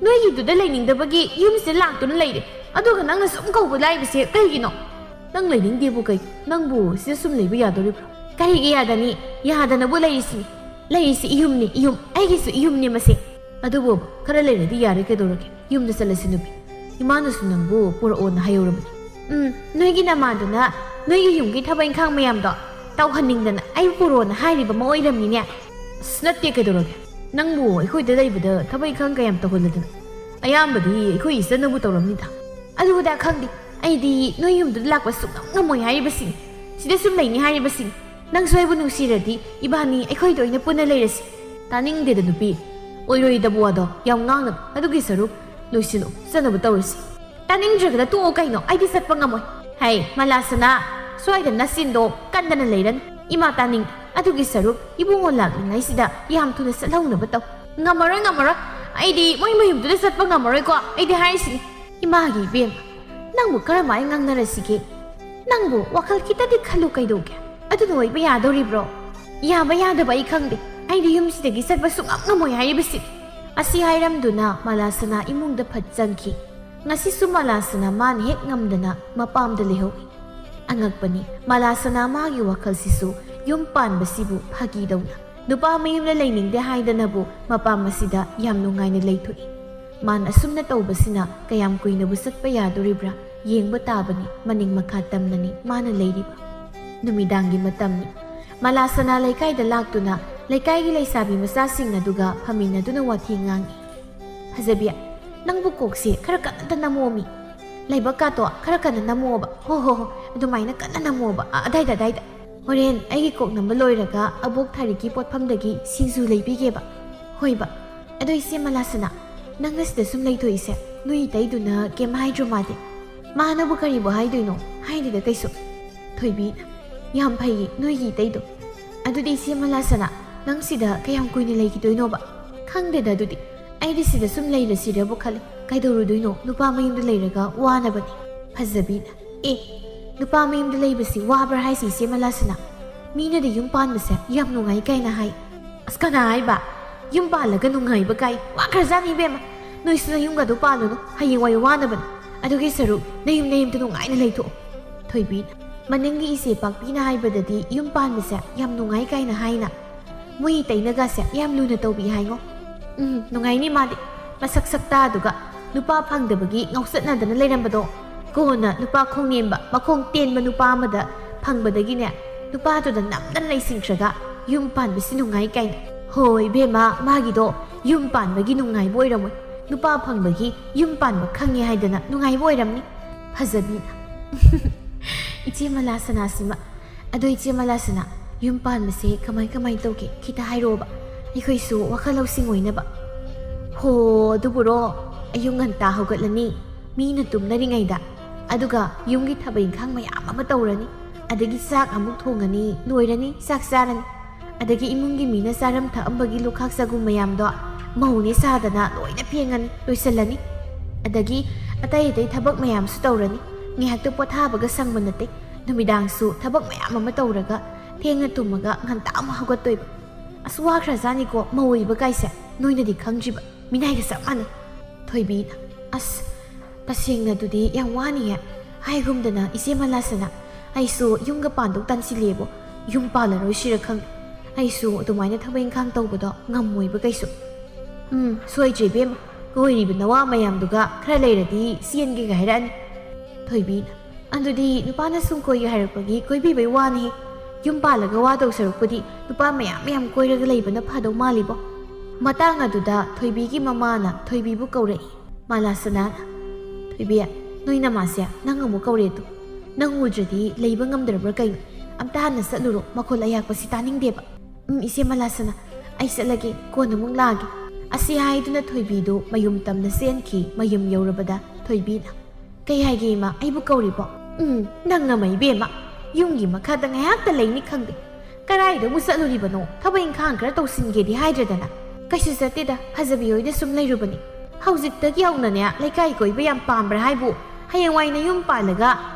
ꯅꯣꯏꯒꯤꯗꯨꯗ ꯂꯩꯅꯤꯡꯗꯕꯒꯤ ꯌꯨꯝꯁꯤꯗ ꯂꯥꯛꯇꯨꯅ ꯂꯩꯔꯦ, ꯑꯗꯨꯒ ꯅꯪꯅ ꯁꯨꯝ ꯀꯧꯕ ꯂꯥꯛꯏꯕꯁꯦ ꯀꯩꯒꯤꯅꯣ?" "ꯅꯪ ꯂꯩꯅꯤꯡꯗꯦꯕꯨ ꯀꯩ, ꯅꯪꯕꯨ ꯁꯤꯗ ꯁꯨꯝ ꯂꯩꯕ ꯌꯥꯗꯣꯔꯤꯕ꯭ꯔꯣ?" "ꯀꯔꯤꯒꯤ ꯌꯥꯗꯅꯤ? ꯌꯥꯗꯅꯕꯨ ꯂꯩꯔꯤꯁꯤꯅꯤ꯫ ꯂꯩꯔꯤꯁꯤ ꯏꯌꯨꯝꯅꯤ, ꯏꯌꯨꯝ, ꯑꯩꯒꯤꯁꯨ ꯏꯌꯨꯝꯅꯤ ꯃꯁꯦ꯫ ꯑꯗꯨꯕꯨ ꯈꯔ ꯂꯩꯔꯗꯤ ꯌꯥꯔꯦ, ꯀꯩꯗꯧꯔꯒꯦ? ꯌꯨꯝꯗ ꯆꯠꯂꯁꯤ ꯅꯨꯄꯤ꯫ ꯏꯃꯥꯅꯁꯨ ꯅꯪꯕꯨ ꯄꯨꯔꯛꯑꯣꯅ ꯍꯥꯏꯍꯧꯔꯕꯅꯤ꯫" "ꯎꯝ, ꯅꯣꯏꯒꯤ ꯅꯃꯥꯗꯨꯅ ꯅꯣꯏꯒꯤ ꯌꯨꯝꯒꯤ ꯊꯕꯛ ꯏꯪꯈꯥꯡ ꯃꯌꯥꯝꯗꯣ ꯇꯧꯍꯟꯅꯤꯡꯗꯅ ꯑꯩꯕꯨ ꯄꯨꯔꯛꯑꯣꯅ ꯍꯥꯏꯔꯤꯕ ꯑꯃ ꯑꯣꯏꯔꯝꯅꯤꯅꯦ?" "ꯑꯁ, ꯅꯠꯇꯦ, ꯀꯩꯗꯧꯔꯒꯦ? ꯅꯪꯕꯨ ꯑꯩꯈꯣꯏꯗ ꯂꯩꯕꯗ ꯊꯕꯛ ꯏꯪꯈꯥꯡ ꯀꯌꯥꯝ ꯇꯧꯍꯜꯂꯗꯅ? ꯑꯌꯥꯝꯕꯗꯤ ꯑꯩꯈꯣꯏ ꯏꯆꯟꯅꯕꯨ ꯇꯧꯔꯝꯅꯤꯗ꯫" "ꯑꯗꯨꯗ ꯈꯪꯗꯦ, ꯑꯩꯗꯤ ꯅꯣꯏ ꯌꯨꯝꯗꯨꯗ ꯂꯥꯛꯄ ꯁꯨꯡꯉꯝ ꯉꯝꯃꯣꯏ ꯍꯥꯏꯔꯤꯕꯁꯤꯅꯤ꯫ ꯁꯤꯗ ꯁꯨꯝ ꯂꯩꯅꯤ ꯍꯥꯏꯔꯤꯕꯁꯤꯅꯤ꯫ ꯅꯪꯁꯨ ꯑꯩꯕꯨ ꯅꯨꯡꯁꯤꯔꯗꯤ ꯏꯕꯥꯅꯤ ꯑꯩꯈꯣꯏꯗ ꯑꯣꯏꯅ ꯄꯨꯟꯅ ꯂꯩꯔꯁꯤ꯫" "ꯇꯥꯅꯤꯡꯗꯦꯗ ꯅꯨꯄꯤ, ꯑꯣꯏꯔꯣꯏꯗꯕ ꯋꯥꯗꯣ ꯌꯥꯝ ꯉꯥꯡꯅꯨ꯫ ꯑꯗꯨꯒꯤ ꯁꯔꯨꯛ ꯂꯣꯏꯁꯤꯜꯂꯨ, ꯆꯠꯅꯕ ꯇꯧꯔꯁꯤ꯫" "ꯇꯥꯅꯤꯡꯗ꯭ꯔꯒꯅ ꯇꯣꯛꯑꯣ ꯀꯩꯅꯣ, ꯑꯩꯗꯤ ꯆꯠꯄ ꯉꯝꯃꯣꯏ꯫" "ꯍꯩ, ꯃꯂꯥꯁꯅꯥ, ꯁ꯭ꯋꯥꯏꯗ ꯅꯆꯤꯟꯗꯣ ꯀꯟꯗꯅ ꯂꯩꯔꯅꯨ꯫ ꯏꯃꯥ ꯇꯥꯅꯤꯡꯗꯦ꯫ ꯑꯗꯨꯒꯤ ꯁꯔꯨꯛ ꯏꯕꯨꯡꯉꯣ ꯂꯥꯛꯂꯤꯉꯩꯁꯤꯗ ꯌꯥꯝ ꯊꯨꯅ ꯆꯠꯍꯧꯅꯕ ꯇꯧ꯫" "ꯉꯝꯃꯔꯣꯏ, ꯉꯝꯃꯔꯣꯏ꯫ ꯑꯩꯗꯤ ꯃꯣꯏ ꯃꯌꯨꯝꯗꯨꯗ ꯆꯠꯄ ꯉꯝꯃꯔꯣꯏꯀꯣ, ꯑꯩꯗꯤ ꯍꯥꯏꯔꯤꯁꯤꯅꯤ꯫" "ꯏꯃꯥꯒꯤ ꯏꯕꯦꯝ, ꯅꯪꯕꯨ ꯀꯔꯝꯍꯥꯏꯅ ꯉꯥꯡꯅꯔꯁꯤꯒꯦ? ꯅꯪꯕꯨ ꯋꯥꯈꯜ ꯈꯤꯇꯗꯤ ꯈꯜꯂꯨ ꯀꯩꯗꯧꯒꯦ? ꯑꯗꯨꯅ ꯑꯣꯏꯕ ꯌꯥꯗꯧꯔꯤꯕ꯭ꯔꯣ?" "ꯌꯥꯕ ꯌꯥꯗꯕ ꯑꯩ ꯈꯪꯗꯦ꯫ ꯑꯩꯗꯤ ꯌꯨꯝꯁꯤꯗꯒꯤ ꯆꯠꯄ ꯁꯨꯡꯉꯝ ꯉꯝꯃꯣꯏ ꯍꯥꯏꯔꯤꯕꯁꯤ꯫" ꯑꯁꯤ ꯍꯥꯏꯔꯝꯗꯨꯅ ꯃꯂꯥꯁꯅꯥ ꯏꯃꯨꯡꯗ ꯐꯠ ꯆꯪꯈꯤ꯫ ꯉꯁꯤꯁꯨ ꯃꯂꯥꯁꯅꯥ ꯃꯥꯅ ꯍꯦꯛ ꯉꯝꯗꯅ ꯃꯄꯥꯝꯗ ꯂꯩꯍꯧꯏ꯫ ꯑꯉꯛꯄꯅꯤ, ꯃꯂꯥꯁꯅꯥ ꯃꯥꯒꯤ ꯋꯥꯈꯜꯁꯤꯁꯨ ꯌꯨꯝ ꯄꯥꯟꯕꯁꯤꯕꯨ ꯐꯥꯒꯤꯗꯧꯅ꯫ ꯅꯨꯄꯥ ꯃꯌꯨꯝꯗ ꯂꯩꯅꯤꯡꯗꯦ ꯍꯥꯏꯗꯅꯕꯨ ꯃꯄꯥꯝ ꯑꯁꯤꯗ ꯌꯥꯝ ꯅꯨꯡꯉꯥꯏꯅ ꯂꯩꯊꯣꯛꯏ꯫ ꯃꯥꯅ ꯑꯁꯨꯝꯅ ꯇꯧꯕꯁꯤꯅ ꯀꯌꯥꯝ ꯀꯨꯏꯅꯕꯨ ꯆꯠꯄ ꯌꯥꯗꯣꯔꯤꯕ꯭ꯔꯥ ꯌꯦꯡꯕ ꯇꯥꯕꯅꯤ, ꯃꯅꯤꯡ ꯃꯈꯥ ꯇꯝꯅꯅꯤ ꯃꯥꯅ ꯂꯩꯔꯤꯕ꯫ ꯅꯨꯃꯤꯗꯥꯡꯒꯤ ꯃꯇꯝꯅꯤ꯫ ꯃꯂꯥꯁꯅꯥ ꯂꯩꯀꯥꯏꯗ ꯂꯥꯛꯇꯨꯅ ꯂꯩꯀꯥꯏꯒꯤ ꯂꯩꯁꯥꯕꯤ ꯃꯆꯥꯁꯤꯡ ꯑꯗꯨꯒ ꯐꯝꯃꯤꯟꯅꯗꯨꯅ ꯋꯥꯊꯤ ꯉꯥꯡꯏ꯫ "ꯐꯖꯕꯤ, ꯅꯪꯕꯨ ꯀꯣꯛꯁꯦ ꯈꯔ ꯀꯟꯅ ꯅꯝꯃꯣꯃꯤ꯫ ꯂꯩꯕꯛꯀꯥꯗꯣ ꯈꯔ ꯀꯟꯅ ꯅꯝꯃꯣꯕ꯫ ꯍꯣ, ꯍꯣ, ꯍꯣ, ꯑꯗꯨꯃꯥꯏꯅ ꯀꯟꯅ ꯅꯝꯃꯣꯕ꯫ ꯑ, ꯑꯗꯥꯏꯗ, ꯑꯗꯥꯏꯗ꯫ "ꯍꯣꯔꯦꯟ ꯑꯩꯒꯤ ꯀꯣꯛ ꯅꯝꯕ ꯂꯣꯏꯔꯒ ꯑꯕꯣꯛ ꯊꯥꯔꯤꯛꯀꯤ ꯄꯣꯠꯐꯝꯗꯒꯤ ꯁꯤꯡꯖꯨ ꯂꯩꯕꯤꯒꯦꯕ꯫" "ꯍꯣꯏꯕ꯫ ꯑꯗꯣ ꯏꯆꯦ ꯃꯂꯥꯁꯅꯥ, ꯅꯪꯅ ꯁꯤꯗ ꯁꯨꯝ ꯂꯩꯊꯣꯛꯏꯁꯦ ꯅꯣꯏ ꯏꯇꯩꯗꯨꯅ ꯀꯩꯝ ꯍꯥꯏꯗ꯭ꯔꯣ ꯃꯥꯗꯤ?" "ꯃꯥꯅꯕꯨ ꯀꯔꯤꯕꯨ ꯍꯥꯏꯗꯣꯏꯅꯣ? ꯍꯥꯏꯗꯦꯗ ꯀꯩꯁꯨ꯫" ꯊꯣꯏꯕꯤ, "ꯌꯥꯝ ꯐꯩꯌꯦ ꯅꯣꯏꯒꯤ ꯏꯇꯩꯗꯣ꯫ ꯑꯗꯨꯗꯤ ꯏꯆꯦ ꯃꯂꯥꯁꯅꯥ, ꯅꯪ ꯁꯤꯗ ꯀꯌꯥꯝ ꯀꯨꯏꯅ ꯂꯩꯈꯤꯗꯣꯏꯅꯣꯕ?" "ꯈꯪꯗꯦꯗ ꯑꯗꯨꯗꯤ꯫ ꯑꯩꯗꯤ ꯁꯤꯗ ꯁꯨꯝ ꯂꯩꯔꯁꯤꯔꯕꯨ ꯈꯜꯂꯤ꯫ ꯀꯩꯗꯧꯔꯨꯗꯣꯏꯅꯣ? ꯅꯨꯄꯥ ꯃꯌꯨꯝꯗ ꯂꯩꯔꯒ ꯋꯥꯅꯕꯅꯤ꯫" ꯐꯖꯕꯤꯅ, "ꯑꯦ, ꯅꯨꯄꯥ ꯃꯌꯨꯝꯗ ꯂꯩꯕꯁꯤ ꯋꯥꯕ꯭ꯔꯥ ꯍꯥꯏꯁꯤ ꯏꯆꯦ ꯃꯂꯥꯁꯅꯥ? ꯃꯤꯅꯗꯤ ꯌꯨꯝ ꯄꯥꯟꯕꯁꯦ ꯌꯥꯝ ꯅꯨꯡꯉꯥꯏ ꯀꯥꯏꯅ ꯍꯥꯏ꯫" "ꯑꯁ, ꯀꯅꯥ ꯍꯥꯏꯕ? ꯌꯨꯝ ꯄꯥꯜꯂꯒ ꯅꯨꯡꯉꯥꯏꯕ ꯀꯥꯏ? ꯋꯥꯈ꯭ꯔꯖꯥꯠꯅꯤ ꯏꯕꯦꯝꯃ꯫ ꯅꯣꯏꯁꯨ ꯅꯌꯨꯝꯒꯗꯣ ꯄꯥꯜꯂꯨꯅꯨ, ꯍꯌꯦꯡꯋꯥꯏ ꯋꯥꯅꯕꯅꯤ꯫ ꯑꯗꯨꯒꯤ ꯁꯔꯨꯛ ꯅꯌꯨꯝ ꯅꯌꯨꯝꯗ ꯅꯨꯡꯉꯥꯏꯅ ꯂꯩꯊꯣꯛꯑꯣ꯫" ꯊꯣꯏꯕꯤꯅ, "ꯃꯅꯤꯡꯒꯤ ꯏꯆꯦ ꯄꯥꯛꯄꯤꯅ ꯍꯥꯏꯕꯗꯗꯤ ꯌꯨꯝ ꯄꯥꯟꯕꯁꯦ ꯌꯥꯝ ꯅꯨꯡꯉꯥꯏ ꯀꯥꯏꯅ ꯍꯥꯏꯅ꯫ ꯃꯣꯏ ꯏꯇꯩꯅꯒꯁꯦ ꯌꯥꯝ ꯂꯨꯅ ꯇꯧꯕꯤ ꯍꯥꯏꯉꯣ꯫" "ꯎꯝ, ꯅꯨꯡꯉꯥꯏꯅꯤ ꯃꯥꯗꯤ꯫ ꯃꯁꯛ ꯁꯛꯇꯥꯗꯨꯒ ꯅꯨꯄꯥ ꯐꯪꯗꯕꯒꯤ ꯉꯥꯎꯆꯠꯅꯗꯅ ꯂꯩꯔꯝꯕꯗꯣ, ꯀꯣꯟꯅ ꯅꯨꯄꯥ ꯈꯣꯡꯅꯦꯝꯕ, ꯃꯈꯣꯡ ꯇꯦꯟꯕ ꯅꯨꯄꯥ ꯑꯃꯗ ꯐꯪꯕꯗꯒꯤꯅꯦ, ꯅꯨꯄꯥꯗꯨꯗ ꯅꯝꯗꯅ ꯂꯩꯁꯤꯟꯈ꯭ꯔꯒ ꯌꯨꯝ ꯄꯥꯟꯕꯁꯤ ꯅꯨꯡꯉꯥꯏ ꯀꯥꯏꯅ꯫ ꯍꯣꯏ ꯏꯕꯦꯝꯃ, ꯃꯥꯒꯤꯗꯣ ꯌꯨꯝ ꯄꯥꯟꯕꯒꯤ ꯅꯨꯡꯉꯥꯏꯕ ꯑꯣꯏꯔꯝꯃꯣꯏ, ꯅꯨꯄꯥ ꯐꯪꯕꯒꯤ ꯌꯨꯝ ꯄꯥꯟꯕ ꯈꯪꯉꯦ ꯍꯥꯏꯗꯅ ꯅꯨꯡꯉꯥꯏꯕ ꯑꯣꯏꯔꯝꯅꯤ꯫" ꯐꯖꯕꯤꯅ, "ꯏꯆꯦ ꯃꯂꯥꯁꯅꯥꯁꯤꯃ꯫ ꯑꯗꯣ ꯏꯆꯦ ꯃꯂꯥꯁꯅꯥ, ꯌꯨꯝ ꯄꯥꯟꯕꯁꯦ ꯀꯃꯥꯏ ꯀꯃꯥꯏ ꯇꯧꯒꯦ? ꯈꯤꯇ ꯍꯥꯏꯔꯛꯑꯣꯕ, ꯑꯩꯈꯣꯏꯁꯨ ꯋꯥꯈꯜ ꯂꯧꯁꯤꯡ ꯑꯣꯏꯅꯕ꯫" "ꯍꯣ, ꯑꯗꯨꯕꯨꯔꯣ? ꯑꯌꯨꯛ ꯉꯟꯇꯥ ꯍꯧꯒꯠꯂꯅꯤ, ꯃꯤꯅ ꯇꯨꯝꯅꯔꯤꯉꯩꯗ꯫ ꯑꯗꯨꯒ ꯌꯨꯝꯒꯤ ꯊꯕꯛ ꯏꯪꯈꯥꯡ ꯃꯌꯥꯝ ꯑꯃ ꯇꯧꯔꯅꯤ꯫ ꯑꯗꯒꯤ ꯆꯥꯛ ꯑꯃꯨꯛ ꯊꯣꯡꯉꯅꯤ, ꯂꯣꯏꯔꯅꯤ, ꯆꯥꯛ ꯆꯥꯔꯅꯤ꯫ ꯑꯗꯒꯤ ꯏꯃꯨꯡꯒꯤ ꯃꯤꯅ ꯆꯥꯔꯝ ꯊꯛꯑꯝꯕꯒꯤ ꯂꯨꯈꯥꯛ ꯆꯒꯨꯝ ꯃꯌꯥꯝꯗꯣ ꯃꯧꯅꯦ ꯁꯥꯗꯅ ꯂꯣꯏꯅ ꯐꯦꯡꯉꯅꯤ, ꯂꯣꯏꯁꯤꯜꯂꯅꯤ꯫ ꯑꯗꯒꯤ ꯑꯇꯩ ꯑꯇꯩ ꯊꯕꯛ ꯃꯌꯥꯝꯁꯨ ꯇꯧꯔꯅꯤ꯫ ꯉꯥꯏꯍꯥꯛꯇ ꯄꯣꯊꯥꯕꯒ ꯁꯪꯕ ꯅꯠꯇꯦ꯫ ꯅꯨꯃꯤꯗꯥꯡꯁꯨ ꯊꯕꯛ ꯃꯌꯥꯝ ꯑꯃ ꯇꯧꯔꯒ ꯊꯦꯡꯅ ꯇꯨꯝꯃꯒ ꯉꯟꯇꯥ ꯑꯃꯨꯛ ꯍꯧꯒꯠꯇꯣꯏꯕ꯫ ꯑꯁ, ꯋꯥꯈ꯭ꯔꯖꯥꯠꯅꯤꯀꯣ ꯃꯧ ꯑꯣꯏꯕ ꯀꯥꯏꯁꯦ, ꯅꯣꯏꯅꯗꯤ ꯈꯪꯗ꯭ꯔꯤꯕ, ꯃꯤꯅꯥꯏꯒ ꯆꯞ ꯃꯥꯟꯅꯩ꯫" ꯊꯣꯏꯕꯤꯅ, "ꯑꯁ, ꯇꯁꯦꯡꯅ ꯑꯗꯨꯗꯤ ꯌꯥꯝ ꯋꯥꯅꯤꯌꯦ꯫ ꯍꯥꯏꯒꯨꯝꯗꯅ ꯏꯆꯦ ꯃꯂꯥꯁꯅꯥ, ꯑꯩꯁꯨ ꯌꯨꯝꯒ ꯄꯥꯟꯗꯧ ꯇꯥꯟꯁꯤꯜꯂꯦꯕꯣ꯫ ꯌꯨꯝ ꯄꯥꯜꯂꯔꯣꯏꯁꯤꯔ ꯈꯪꯗꯦ꯫ ꯑꯩꯁꯨ ꯑꯗꯨꯃꯥꯏꯅ ꯊꯕꯛ ꯏꯪꯈꯥꯡ ꯇꯧꯕꯗꯣ ꯉꯝꯃꯣꯏꯕ ꯀꯩꯁꯨ꯫ ꯎꯝ, ꯁꯣꯏꯗ꯭ꯔꯦ ꯏꯕꯦꯝꯃ, ꯀꯣꯏꯔꯤꯕ ꯅꯋꯥ ꯃꯌꯥꯝꯗꯨꯒ ꯈꯔ ꯂꯩꯔꯗꯤ ꯆꯦꯟꯒꯦꯒ ꯍꯥꯏꯔꯛꯑꯅꯤ꯫" ꯊꯣꯏꯕꯤꯅ, "ꯑꯗꯨꯗꯤ ꯅꯨꯄꯥꯅ ꯁꯨꯝ ꯀꯣꯏꯒꯦ ꯍꯥꯏꯔꯛꯄꯒꯤ ꯀꯣꯏꯕꯤꯕꯩ ꯋꯥꯅꯤꯍꯦ꯫ ꯌꯨꯝ ꯄꯥꯜꯂꯒ ꯋꯥꯗꯧ ꯁꯔꯨꯛꯄꯨꯗꯤ ꯅꯨꯄꯥ ꯃꯌꯥꯝ ꯃꯌꯥꯝ ꯀꯣꯏꯔꯒ ꯂꯩꯕꯅ ꯐꯗꯧ ꯃꯥꯜꯂꯤꯕꯣ꯫" ꯃꯇꯥꯡ ꯑꯗꯨꯗ ꯊꯣꯏꯕꯤꯒꯤ ꯃꯃꯥꯅ ꯊꯣꯏꯕꯤꯕꯨ ꯀꯧꯔꯛꯏ꯫ ꯃꯂꯥꯁꯅꯥꯅ, "ꯊꯣꯏꯕꯤ, ꯅꯣꯏ ꯅꯃꯥꯁꯦ ꯅꯪ ꯑꯃꯨꯛ ꯀꯧꯔꯦ ꯇꯨ꯫ ꯅꯪ ꯎꯗ꯭ꯔꯗꯤ ꯂꯩꯕ ꯉꯝꯗ꯭ꯔꯕ꯭ꯔꯥ ꯀꯩꯅꯣ? ꯑꯝꯇ ꯍꯥꯟꯅ ꯆꯠꯂꯨꯔꯣ, ꯃꯈꯣꯜ ꯑꯌꯥꯛꯄꯁꯤ ꯇꯥꯅꯤꯡꯗꯦꯕ꯫ "ꯎꯝ, ꯏꯆꯦ ꯃꯂꯥꯁꯅꯥ, ꯑꯩ ꯆꯠꯂꯒꯦ, ꯀꯣꯟꯅ ꯑꯃꯨꯛ ꯂꯥꯛꯑꯒꯦ"꯫ ꯑꯁꯤ ꯍꯥꯏꯗꯨꯅ ꯊꯣꯏꯕꯤꯗꯨ ꯃꯌꯨꯝ ꯇꯝꯅ ꯆꯦꯟꯈꯤ꯫ ꯃꯌꯨꯝ ꯌꯧꯔꯕꯗ ꯊꯣꯏꯕꯤꯅ, "ꯀꯩ ꯍꯥꯏꯒꯦ ꯏꯃꯥ, ꯑꯩꯕꯨ ꯀꯧꯔꯤꯕꯣ?" "ꯎꯝ, ꯅꯪ ꯑꯃ ꯏꯕꯦꯝꯃ, ꯌꯨꯝꯒꯤ ꯃꯈꯥꯗ ꯉꯥꯏꯍꯥꯛꯇ ꯂꯩꯅꯤ ꯈꯪꯗꯦ꯫ ꯀꯗꯥꯏꯗꯕꯨ ꯆꯠꯂꯨꯔꯤꯕꯅꯣ? ꯊꯕꯛ ꯏꯪꯈꯥꯡ ꯈꯔ ꯇꯧꯁꯤꯟꯒꯦꯗꯤ ꯍꯥꯏꯗ꯭ꯔꯗꯅ?" "ꯀꯩꯁꯨ ꯆꯠꯇꯦꯗ, ꯐꯖꯕꯤ ꯍꯣꯏꯗ ꯁꯨꯝ ꯂꯩꯔꯨꯕꯅꯤ꯫ ꯍꯧꯖꯤꯛꯇꯒꯤ ꯍꯧꯅꯅꯦ, ꯂꯩꯀꯥꯏ ꯀꯣꯏꯕ ꯌꯥꯝ ꯄꯥꯝꯕ꯭ꯔꯥ ꯍꯥꯏꯕꯨ? ꯍꯌꯦꯡꯋꯥꯏ ꯅꯌꯨꯝ ꯄꯥꯜꯂꯒ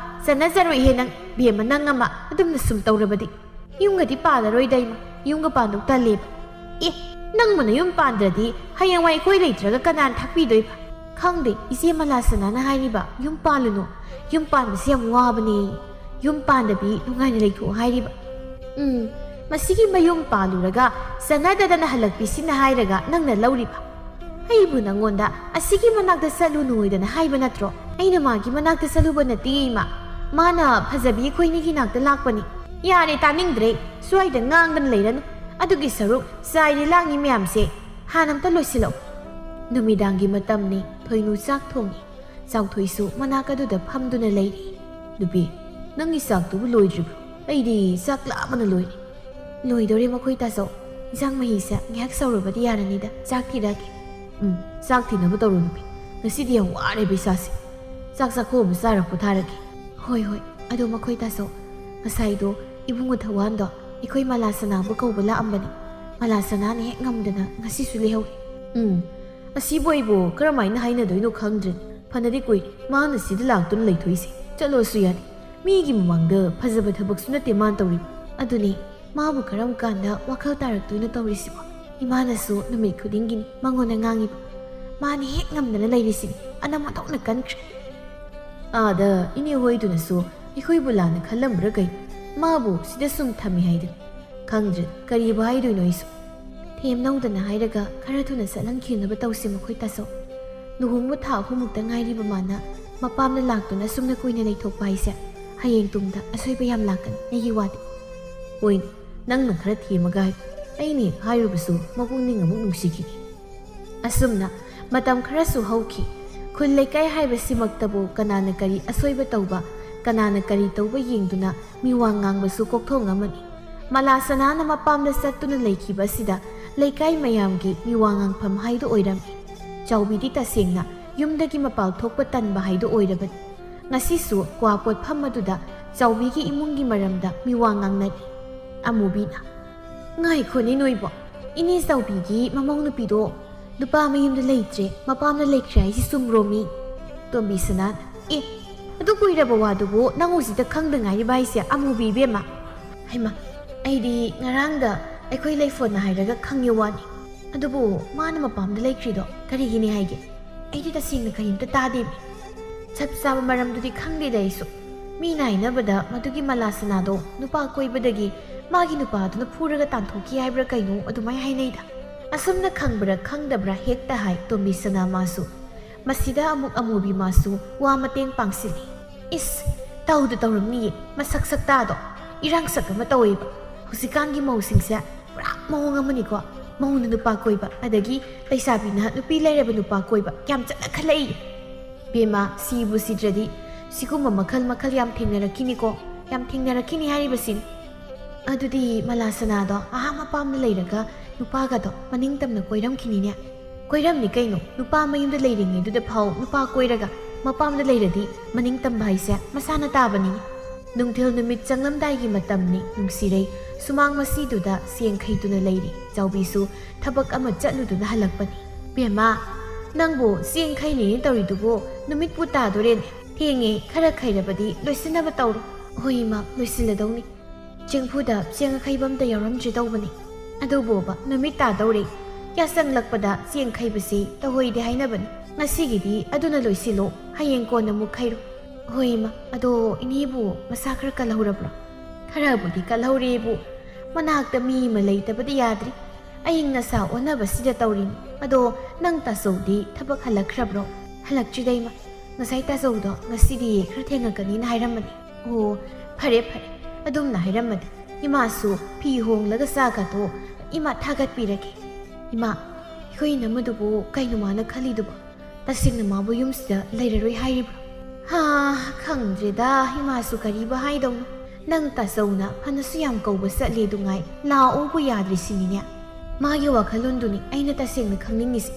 ꯆꯠꯅꯖꯔꯣꯏꯍꯦ ꯅꯪ, ꯕꯦꯝꯃ, ꯅꯪ ꯑꯃ ꯑꯗꯨꯝꯅ ꯁꯨꯝ ꯇꯧꯔꯕꯗꯤ꯫ ꯌꯨꯝꯒꯗꯤ ꯄꯥꯜꯂꯔꯣꯏꯗ ꯏꯃꯥ, ꯌꯨꯝꯒ ꯄꯥꯟꯗꯧ ꯇꯜꯂꯦꯕ"꯫ "ꯑꯦ, ꯅꯪꯕꯨ ꯅꯌꯨꯝ ꯄꯥꯟꯗ꯭ꯔꯗꯤ ꯍꯌꯦꯡꯋꯥꯏ ꯑꯩꯈꯣꯏ ꯂꯩꯇ꯭ꯔꯒ ꯀꯅꯥꯅ ꯊꯥꯛꯄꯤꯗꯣꯏꯕ?" "ꯈꯪꯗꯦ, ꯏꯆꯦ ꯃꯂꯥꯁꯅꯥꯅ ꯍꯥꯏꯔꯤꯕ ꯌꯨꯝ ꯄꯥꯜꯂꯨꯅꯨ, ꯌꯨꯝ ꯄꯥꯟꯕꯁꯦ ꯌꯥꯝ ꯋꯥꯕꯅꯦ, ꯌꯨꯝ ꯄꯥꯟꯗꯕꯤ ꯅꯨꯡꯉꯥꯏꯅ ꯂꯩꯊꯣꯛꯑꯣ ꯍꯥꯏꯔꯤꯕ"꯫ "ꯎꯝ, ꯃꯁꯤꯒꯤ ꯃꯌꯨꯝ ꯄꯥꯜꯂꯨꯔꯒ ꯆꯠꯅꯗꯗꯅ ꯍꯜꯂꯛꯄꯤꯁꯤꯅ ꯍꯥꯏꯔꯒ ꯅꯪꯅ ꯂꯧꯔꯤꯕ? ꯑꯩꯕꯨ ꯅꯪꯉꯣꯟꯗ ꯑꯁꯤꯒꯤ ꯃꯅꯥꯛꯇ ꯆꯠꯂꯨꯅꯨ ꯍꯥꯏꯗꯅ ꯍꯥꯏꯕ ꯅꯠꯇ꯭ꯔꯣ?" "ꯑꯩꯅ ꯃꯥꯒꯤ ꯃꯅꯥꯛꯇ ꯆꯠꯂꯨꯕ ꯅꯠꯇꯦ ꯏꯃꯥ, ꯃꯥꯅ ꯐꯖꯕꯤ ꯑꯩꯈꯣꯏꯅꯤꯒꯤ ꯅꯥꯛꯇ ꯂꯥꯛꯄꯅꯤ"꯫ "ꯌꯥꯔꯦ, ꯇꯥꯅꯤꯡꯗ꯭ꯔꯦ, ꯁ꯭ꯋꯥꯏꯗ ꯉꯥꯡꯗꯅ ꯂꯩꯔꯅꯨ꯫ ꯑꯗꯨꯒꯤ ꯁꯔꯨꯛ ꯆꯥꯏꯔꯤ ꯂꯥꯡꯉꯤ ꯃꯌꯥꯝꯁꯦ ꯍꯥꯟꯅ ꯑꯝꯇ ꯂꯣꯏꯁꯤꯜꯂꯛꯎ"꯫ ꯅꯨꯃꯤꯗꯥꯡꯒꯤ ꯃꯇꯝꯅꯤ꯫ ꯊꯣꯏꯅꯨ ꯆꯥꯛ ꯊꯣꯡꯉꯤ꯫ ꯆꯥꯎꯊꯣꯏꯁꯨ ꯃꯅꯥꯛ ꯑꯗꯨꯗ ꯐꯝꯗꯨꯅ ꯂꯩꯔꯤ꯫ "ꯅꯨꯄꯤ, ꯅꯪꯒꯤ ꯆꯥꯛꯇꯨꯕꯨ ꯂꯣꯏꯗ꯭ꯔꯤꯕ꯭ꯔꯣ? ꯑꯩꯗꯤ ꯆꯥꯛ ꯂꯥꯝꯕꯅ ꯂꯣꯏꯔꯦ"꯫ "ꯂꯣꯏꯗꯣꯔꯦ ꯃꯈꯣꯏ ꯇꯥꯆꯧ꯫ ꯏꯟꯖꯥꯡ ꯃꯍꯤꯁꯦ ꯉꯥꯏꯍꯥꯛ ꯁꯧꯔꯕꯗꯤ ꯌꯥꯔꯅꯤꯗ꯫ ꯆꯥꯛ ꯊꯤꯔꯛꯑꯒꯦ"꯫ "ꯎꯝ, ꯆꯥꯛ ꯊꯤꯅꯕ ꯇꯧꯔꯣ ꯅꯨꯄꯤ꯫ ꯉꯁꯤꯗꯤ ꯌꯥꯝ ꯋꯥꯔꯦꯕ ꯏꯁꯥꯁꯦ꯫ ꯆꯥꯛ ꯆꯥꯛꯈꯣꯝ ꯑꯃ ꯆꯥꯔ ꯄꯣꯊꯥꯔꯒꯦ"꯫ "ꯍꯣꯏ, ꯍꯣꯏ꯫ ꯑꯗꯣ ꯃꯈꯣꯏ ꯇꯥꯆꯧ, ꯉꯁꯥꯏꯗꯣ ꯏꯕꯨꯡꯉꯣ ꯊꯧꯋꯥꯟꯗꯣ ꯑꯩꯈꯣꯏ ꯃꯂꯥꯁꯅꯥꯕꯨ ꯀꯧꯕ ꯂꯥꯛꯑꯝꯕꯅꯤ꯫ ꯃꯂꯥꯁꯅꯥꯅ ꯍꯦꯛ ꯉꯝꯗꯅ ꯉꯁꯤꯁꯨ ꯂꯩꯍꯧꯔꯦ"꯫ "ꯎꯝ, ꯑꯁꯤꯕꯨ ꯑꯩꯕꯨ ꯀꯔꯝꯍꯥꯏꯅ ꯍꯥꯏꯅꯗꯣꯏꯅꯣ ꯈꯪꯗ꯭ꯔꯦ꯫ ꯐꯅꯗꯤ ꯀꯨꯏ ꯃꯥꯅ ꯁꯤꯗ ꯂꯥꯛꯇꯨꯅ ꯂꯩꯊꯣꯛꯏꯁꯦ꯫ ꯆꯠꯂꯣꯁꯨ ꯌꯥꯗꯦ꯫ ꯃꯤꯒꯤ ꯃꯃꯥꯡꯗ ꯐꯖꯕ ꯊꯕꯛꯁꯨ ꯅꯠꯇꯦ ꯃꯥꯅ ꯇꯧꯔꯤꯕ"꯫ "ꯑꯗꯨꯅꯦ, ꯃꯥꯕꯨ ꯀꯔꯝ ꯀꯥꯟꯗ ꯋꯥꯈꯜ ꯇꯥꯔꯛꯇꯣꯏꯅꯣ ꯇꯧꯔꯤꯁꯤꯕꯣ? ꯏꯃꯥꯅꯁꯨ ꯅꯨꯃꯤꯠ ꯈꯨꯗꯤꯡꯒꯤꯅꯤ ꯃꯉꯣꯟꯗ ꯉꯥꯡꯉꯤꯕ꯫ ꯃꯥꯅ ꯍꯦꯛ ꯉꯝꯗꯅ ꯂꯩꯔꯤꯁꯤꯅꯤ꯫ ꯑꯅꯝ ꯑꯣꯟꯊꯣꯛꯅ ꯀꯟꯈ꯭ꯔꯦ"꯫ "ꯑꯥꯗ ꯏꯅꯦ ꯍꯣꯏꯗꯨꯅꯁꯨ ꯑꯩꯈꯣꯏꯕꯨ ꯂꯥꯟꯅ ꯈꯜꯂꯝꯕ꯭ꯔꯥ ꯀꯩꯅꯣ? ꯃꯥꯕꯨ ꯁꯤꯗ ꯁꯨꯝ ꯊꯝꯃꯤ ꯍꯥꯏꯗꯨꯅꯤ꯫ ꯈꯪꯗ꯭ꯔꯦ, ꯀꯔꯤꯕꯨ ꯍꯥꯏꯗꯣꯏꯅꯣ ꯑꯩꯁꯨ"꯫ "ꯊꯦꯝꯅꯧꯗꯅ ꯍꯥꯏꯔꯒ ꯈꯔ ꯊꯨꯅ ꯆꯠꯍꯟꯈꯤꯅꯕ ꯇꯧꯁꯤ ꯃꯈꯣꯏ ꯇꯥꯆꯧ꯫ ꯂꯨꯍꯣꯡꯕ ꯊꯥ ꯑꯍꯨꯝꯃꯨꯛꯇ ꯉꯥꯏꯔꯤꯕ ꯃꯥꯅ ꯃꯄꯥꯝꯗ ꯂꯥꯛꯇꯨꯅ ꯑꯁꯨꯝꯅ ꯀꯨꯏꯅ ꯂꯩꯊꯣꯛꯄ ꯍꯥꯏꯁꯦ ꯍꯌꯦꯡ ꯇꯨꯡꯗ ꯑꯁꯣꯏꯕ ꯌꯥꯝ ꯂꯥꯛꯀꯅꯤ, ꯑꯩꯒꯤ ꯋꯥꯗꯤ"꯫ "ꯍꯣꯏꯅꯦ, ꯅꯪꯅ ꯈꯔ ꯊꯦꯝꯃꯒ ꯍꯥꯏ꯫ ꯑꯩꯅ ꯍꯦꯛ ꯍꯥꯏꯔꯨꯕꯁꯨ ꯃꯄꯨꯛꯅꯤꯡ ꯑꯃꯨꯛ ꯅꯨꯡꯁꯤꯈꯤꯅꯤ"꯫ ꯑꯁꯨꯝꯅ ꯃꯇꯝ ꯈꯔꯁꯨ ꯍꯧꯈꯤ꯫ ꯈꯨꯜ ꯂꯩꯀꯥꯏ ꯍꯥꯏꯕꯁꯤꯃꯛꯇꯕꯨ ꯀꯅꯥꯅ ꯀꯔꯤ ꯑꯁꯣꯏꯕ ꯇꯧꯕ, ꯀꯅꯥꯅ ꯀꯔꯤ ꯇꯧꯕ ꯌꯦꯡꯗꯨꯅ ꯃꯤꯋꯥ ꯉꯥꯡꯕꯁꯨ ꯀꯣꯛꯊꯣꯡ ꯑꯃꯅꯤ꯫ ꯃꯂꯥꯁꯅꯥꯅ ꯃꯄꯥꯝꯗ ꯆꯠꯇꯨꯅ ꯂꯩꯈꯤꯕ ꯑꯁꯤꯗ ꯂꯩꯀꯥꯏ ꯃꯌꯥꯝꯒꯤ ꯃꯤꯋꯥ ꯉꯥꯡꯐꯝ ꯍꯥꯏꯗꯨ ꯑꯣꯏꯔꯝꯃꯤ꯫ ꯆꯥꯎꯕꯤꯗꯤ ꯇꯁꯦꯡꯅ ꯌꯨꯝꯗꯒꯤ ꯃꯄꯥꯜ ꯊꯣꯛꯄ ꯇꯟꯕ ꯍꯥꯏꯗꯨ ꯑꯣꯏꯔꯕꯅꯤ꯫ ꯉꯁꯤꯁꯨ ꯀ꯭ꯋꯥ ꯄꯣꯠꯐꯝ ꯑꯗꯨꯗ ꯆꯥꯎꯕꯤꯒꯤ ꯏꯃꯨꯡꯒꯤ ꯃꯔꯝꯗ ꯃꯤꯋꯥ ꯉꯥꯡꯅꯔꯤ꯫ ꯑꯃꯨꯕꯤꯅ, "ꯉꯥꯏꯈꯣꯅꯦ ꯅꯣꯏꯕꯣ, ꯏꯅꯦ ꯆꯥꯎꯕꯤꯒꯤ ꯃꯃꯧ ꯅꯨꯄꯤꯗꯣ ꯅꯨꯄꯥ ꯃꯌꯨꯝꯗ ꯂꯩꯇ꯭ꯔꯦ, ꯃꯄꯥꯝꯗ ꯂꯩꯈ꯭ꯔꯦ ꯍꯥꯏꯁꯤ ꯆꯨꯝꯕ꯭ꯔꯣꯃꯤ?" ꯇꯣꯝꯕꯤꯁꯅꯥꯅ, "ꯑꯦ, ꯑꯗꯨ ꯀꯨꯏꯔꯕ ꯋꯥꯗꯨꯕꯨ ꯅꯪ ꯍꯧꯖꯤꯛꯇ ꯈꯪꯗ ꯉꯥꯏꯔꯤꯕ ꯍꯥꯏꯁꯦ, ꯑꯃꯨꯕꯤ ꯏꯕꯦꯝꯃ?" "ꯍꯩꯃ, ꯑꯩꯗꯤ ꯉꯔꯥꯡꯗ ꯑꯩꯈꯣꯏ ꯂꯩꯐꯣꯟꯅ ꯍꯥꯏꯔꯒ ꯈꯪꯉꯦ ꯋꯥꯅꯤ꯫ ꯑꯗꯨꯕꯨ ꯃꯥꯅ ꯃꯄꯥꯝꯗ ꯂꯩꯈ꯭ꯔꯤꯗꯣ ꯀꯔꯤꯒꯤꯅꯤ ꯍꯥꯏꯒꯦ? ꯑꯩꯗꯤ ꯇꯁꯦꯡꯅ ꯀꯔꯤꯝꯇ ꯇꯥꯗꯦꯃꯤ꯫ ꯆꯞ ꯆꯥꯕ ꯃꯔꯝꯗꯨꯗꯤ ꯈꯪꯗꯦꯗ ꯑꯩꯁꯨ꯫ ꯃꯤꯅ ꯍꯥꯏꯅꯕꯗ ꯃꯗꯨꯒꯤ ꯃꯂꯥꯁꯅꯥꯗꯣ ꯅꯨꯄꯥ ꯀꯣꯏꯕꯗꯒꯤ ꯃꯥꯒꯤ ꯅꯨꯄꯥꯗꯨꯅ ꯐꯨꯔꯒ ꯇꯥꯟꯊꯣꯛꯈꯤ ꯍꯥꯏꯕ꯭ꯔꯥ ꯀꯩꯅꯣ ꯑꯗꯨꯃꯥꯏ ꯍꯥꯏꯅꯩꯗ꯫ ꯑꯁꯨꯝꯅ ꯈꯪꯕ꯭ꯔꯥ ꯈꯪꯗꯕ꯭ꯔꯥ ꯍꯦꯛꯇ ꯍꯥꯏ ꯇꯣꯝꯕꯤꯁꯅꯥ ꯃꯥꯁꯨ꯫ ꯃꯁꯤꯗ ꯑꯃꯨꯛ ꯑꯃꯨꯕꯤ ꯃꯥꯁꯨ ꯋꯥ ꯃꯇꯦꯡ ꯄꯥꯡꯁꯤꯜꯂꯤ꯫ "ꯏꯁ, ꯇꯧꯗ ꯇꯧꯔꯝꯅꯤꯌꯦ, ꯃꯁꯛ ꯁꯛꯇꯥꯗꯣ꯫ ꯏꯔꯥꯡ ꯁꯛ ꯑꯃ ꯇꯧꯋꯦꯕ꯫ ꯍꯧꯖꯤꯛꯀꯥꯟꯒꯤ ꯃꯧꯁꯤꯡꯁꯦ ꯄꯨꯔꯥ ꯃꯑꯣꯡ ꯑꯃꯅꯤꯀꯣ꯫ ꯃꯧꯅ ꯅꯨꯄꯥ ꯀꯣꯏꯕ, ꯑꯗꯒꯤ ꯂꯩꯁꯥꯕꯤꯅ ꯅꯨꯄꯤ ꯂꯩꯔꯕ ꯅꯨꯄꯥ ꯀꯣꯏꯕ ꯌꯥꯝ ꯆꯠꯅꯈꯠꯂꯛꯏ꯫ ꯕꯦꯝꯃ, ꯁꯤꯕꯨ ꯁꯤꯗ꯭ꯔꯗꯤ ꯁꯤꯒꯨꯝꯕ ꯃꯈꯜ ꯃꯈꯜ ꯌꯥꯝ ꯊꯦꯡꯅꯔꯛꯈꯤꯅꯤꯀꯣ, ꯌꯥꯝ ꯊꯦꯡꯅꯔꯛꯈꯤꯅꯤ ꯍꯥꯏꯔꯤꯕꯁꯤꯅꯤ꯫ ꯑꯗꯨꯗꯤ ꯃꯂꯥꯁꯅꯥꯗꯣ ꯑꯥ ꯃꯄꯥꯝꯗ ꯂꯩꯔꯒ ꯅꯨꯄꯥꯒꯗꯣ ꯃꯅꯤꯡ ꯇꯝꯅ ꯀꯣꯏꯔꯝꯈꯤꯅꯤꯅꯦ?" "ꯀꯣꯏꯔꯝꯅꯤ ꯀꯩꯅꯣ, ꯅꯨꯄꯥ ꯃꯌꯨꯝꯗ ꯂꯩꯔꯤꯉꯩꯗꯨꯗ ꯐꯥꯎ ꯅꯨꯄꯥ ꯀꯣꯏꯔꯒ ꯃꯄꯥꯝꯗ ꯂꯩꯔꯗꯤ ꯃꯅꯤꯡ ꯇꯝꯕ ꯍꯥꯏꯁꯦ ꯃꯁꯥꯅ ꯇꯥꯕꯅꯤ꯫ ꯅꯨꯡꯊꯤꯜ ꯅꯨꯃꯤꯠ ꯆꯪꯂꯝꯗꯥꯏꯒꯤ ꯃꯇꯝꯅꯤ, ꯅꯨꯡꯁꯤꯔꯩ ꯁꯨꯃꯥꯡ ꯃꯁꯤꯗꯨꯗ ꯆꯦꯡ ꯈꯩꯗꯨꯅ ꯂꯩꯔꯤ꯫ ꯆꯥꯎꯕꯤꯁꯨ ꯊꯕꯛ ꯑꯃ ꯆꯠꯂꯨꯗꯨꯅ ꯍꯜꯂꯛꯄꯅꯤ꯫ ꯕꯦꯝꯃ, ꯅꯪꯕꯨ ꯆꯦꯡ ꯈꯩꯅꯦꯅ ꯇꯧꯔꯤꯗꯨꯕꯨ ꯅꯨꯃꯤꯠꯄꯨ ꯇꯥꯗꯣꯔꯦꯅꯦ꯫ ꯊꯦꯡꯉꯦ, ꯈꯔ ꯈꯩꯔꯕꯗꯤ ꯂꯣꯏꯁꯤꯟꯅꯕ ꯇꯧꯔꯣ꯫" "ꯍꯣꯏ ꯏꯃꯥ, ꯂꯣꯏꯁꯤꯜꯂꯗꯧꯅꯤ꯫ ꯆꯦꯡꯐꯨꯗ ꯆꯦꯡ ꯑꯈꯩꯕ ꯑꯝꯇ ꯌꯥꯎꯔꯝꯗ꯭ꯔꯦ ꯇꯧꯕꯅꯤ꯫ ꯑꯗꯨꯕꯨꯕ ꯅꯨꯃꯤꯠ ꯇꯥꯗꯧꯔꯦ꯫ ꯌꯥꯆꯪꯂꯛꯄꯗ ꯆꯦꯡ ꯈꯩꯕꯁꯤ ꯇꯧꯍꯩꯗꯦ ꯍꯥꯏꯅꯕꯅꯤ꯫ ꯉꯁꯤꯒꯤꯗꯤ ꯑꯗꯨꯅ ꯂꯣꯏꯁꯤꯜꯂꯣ, ꯍꯌꯦꯡ ꯀꯣꯟꯅ ꯑꯃꯨꯛ ꯈꯩꯔꯣ꯫" "ꯍꯣꯏ ꯏꯃꯥ, ꯑꯗꯣ ꯏꯅꯦꯕꯨ ꯃꯁꯥ ꯈꯔ ꯀꯜꯍꯧꯔꯕ꯭ꯔꯣ?" "ꯈꯔꯕꯨꯗꯤ ꯀꯜꯍꯧꯔꯦꯕꯨ, ꯃꯅꯥꯛꯇ ꯃꯤ ꯑꯃ ꯂꯩꯇꯕꯗꯤ ꯌꯥꯗ꯭ꯔꯤ꯫ ꯑꯏꯪ ꯑꯁꯥ ꯑꯣꯟꯅꯕꯁꯤꯗ ꯇꯧꯔꯤꯅꯤ꯫ ꯑꯗꯣ ꯅꯪ ꯇꯥꯆꯧꯗꯤ ꯊꯕꯛ ꯍꯜꯂꯛꯈ꯭ꯔꯕ꯭ꯔꯣ?" "ꯍꯜꯂꯛꯇ꯭ꯔꯤꯗ ꯏꯃꯥ꯫ ꯉꯁꯥꯏ ꯇꯥꯆꯧꯗꯣ ꯉꯁꯤꯗꯤ ꯈꯔ ꯊꯦꯡꯉꯛꯀꯅꯤꯅ ꯍꯥꯏꯔꯝꯕꯅꯤ꯫" "ꯑꯣ, ꯐꯔꯦ ꯐꯔꯦ, ꯑꯗꯨꯝꯅ ꯍꯥꯏꯔꯝꯃꯗꯤ꯫ ꯏꯃꯥꯁꯨ ꯐꯤ ꯍꯣꯡꯂꯒ ꯆꯥꯒꯗꯣ ꯏꯃꯥ ꯊꯥꯒꯠꯄꯤꯔꯒꯦ꯫" "ꯏꯃꯥ, ꯑꯩꯈꯣꯏ ꯏꯅꯝꯃꯗꯨꯕꯨ ꯀꯩꯅꯣ ꯃꯥꯅ ꯈꯜꯂꯤꯗꯨꯕꯣ? ꯇꯁꯦꯡꯅ ꯃꯥꯕꯨ ꯌꯨꯝꯁꯤꯗ ꯂꯩꯔꯔꯣꯏ ꯍꯥꯏꯔꯤꯕ꯭ꯔꯣ?" ꯍꯥ, ꯈꯪꯗ꯭ꯔꯦꯗ, ꯏꯃꯥꯁꯨ ꯀꯔꯤꯕꯨ ꯍꯥꯏꯗꯧꯅꯣ꯫ ꯅꯪ ꯇꯥꯆꯧꯅ ꯐꯅꯁꯨ ꯌꯥꯝ ꯀꯧꯕ ꯆꯠꯂꯦ ꯑꯗꯨꯉꯥꯏ ꯂꯥꯛꯑꯣꯕꯨ ꯌꯥꯗ꯭ꯔꯤꯁꯤꯅꯤꯅꯦ꯫ ꯃꯥꯒꯤ ꯋꯥꯈꯜꯂꯣꯟꯗꯨꯅꯤ ꯑꯩꯅ ꯇꯁꯦꯡꯅ ꯈꯪꯅꯤꯡꯉꯤꯁꯦ꯫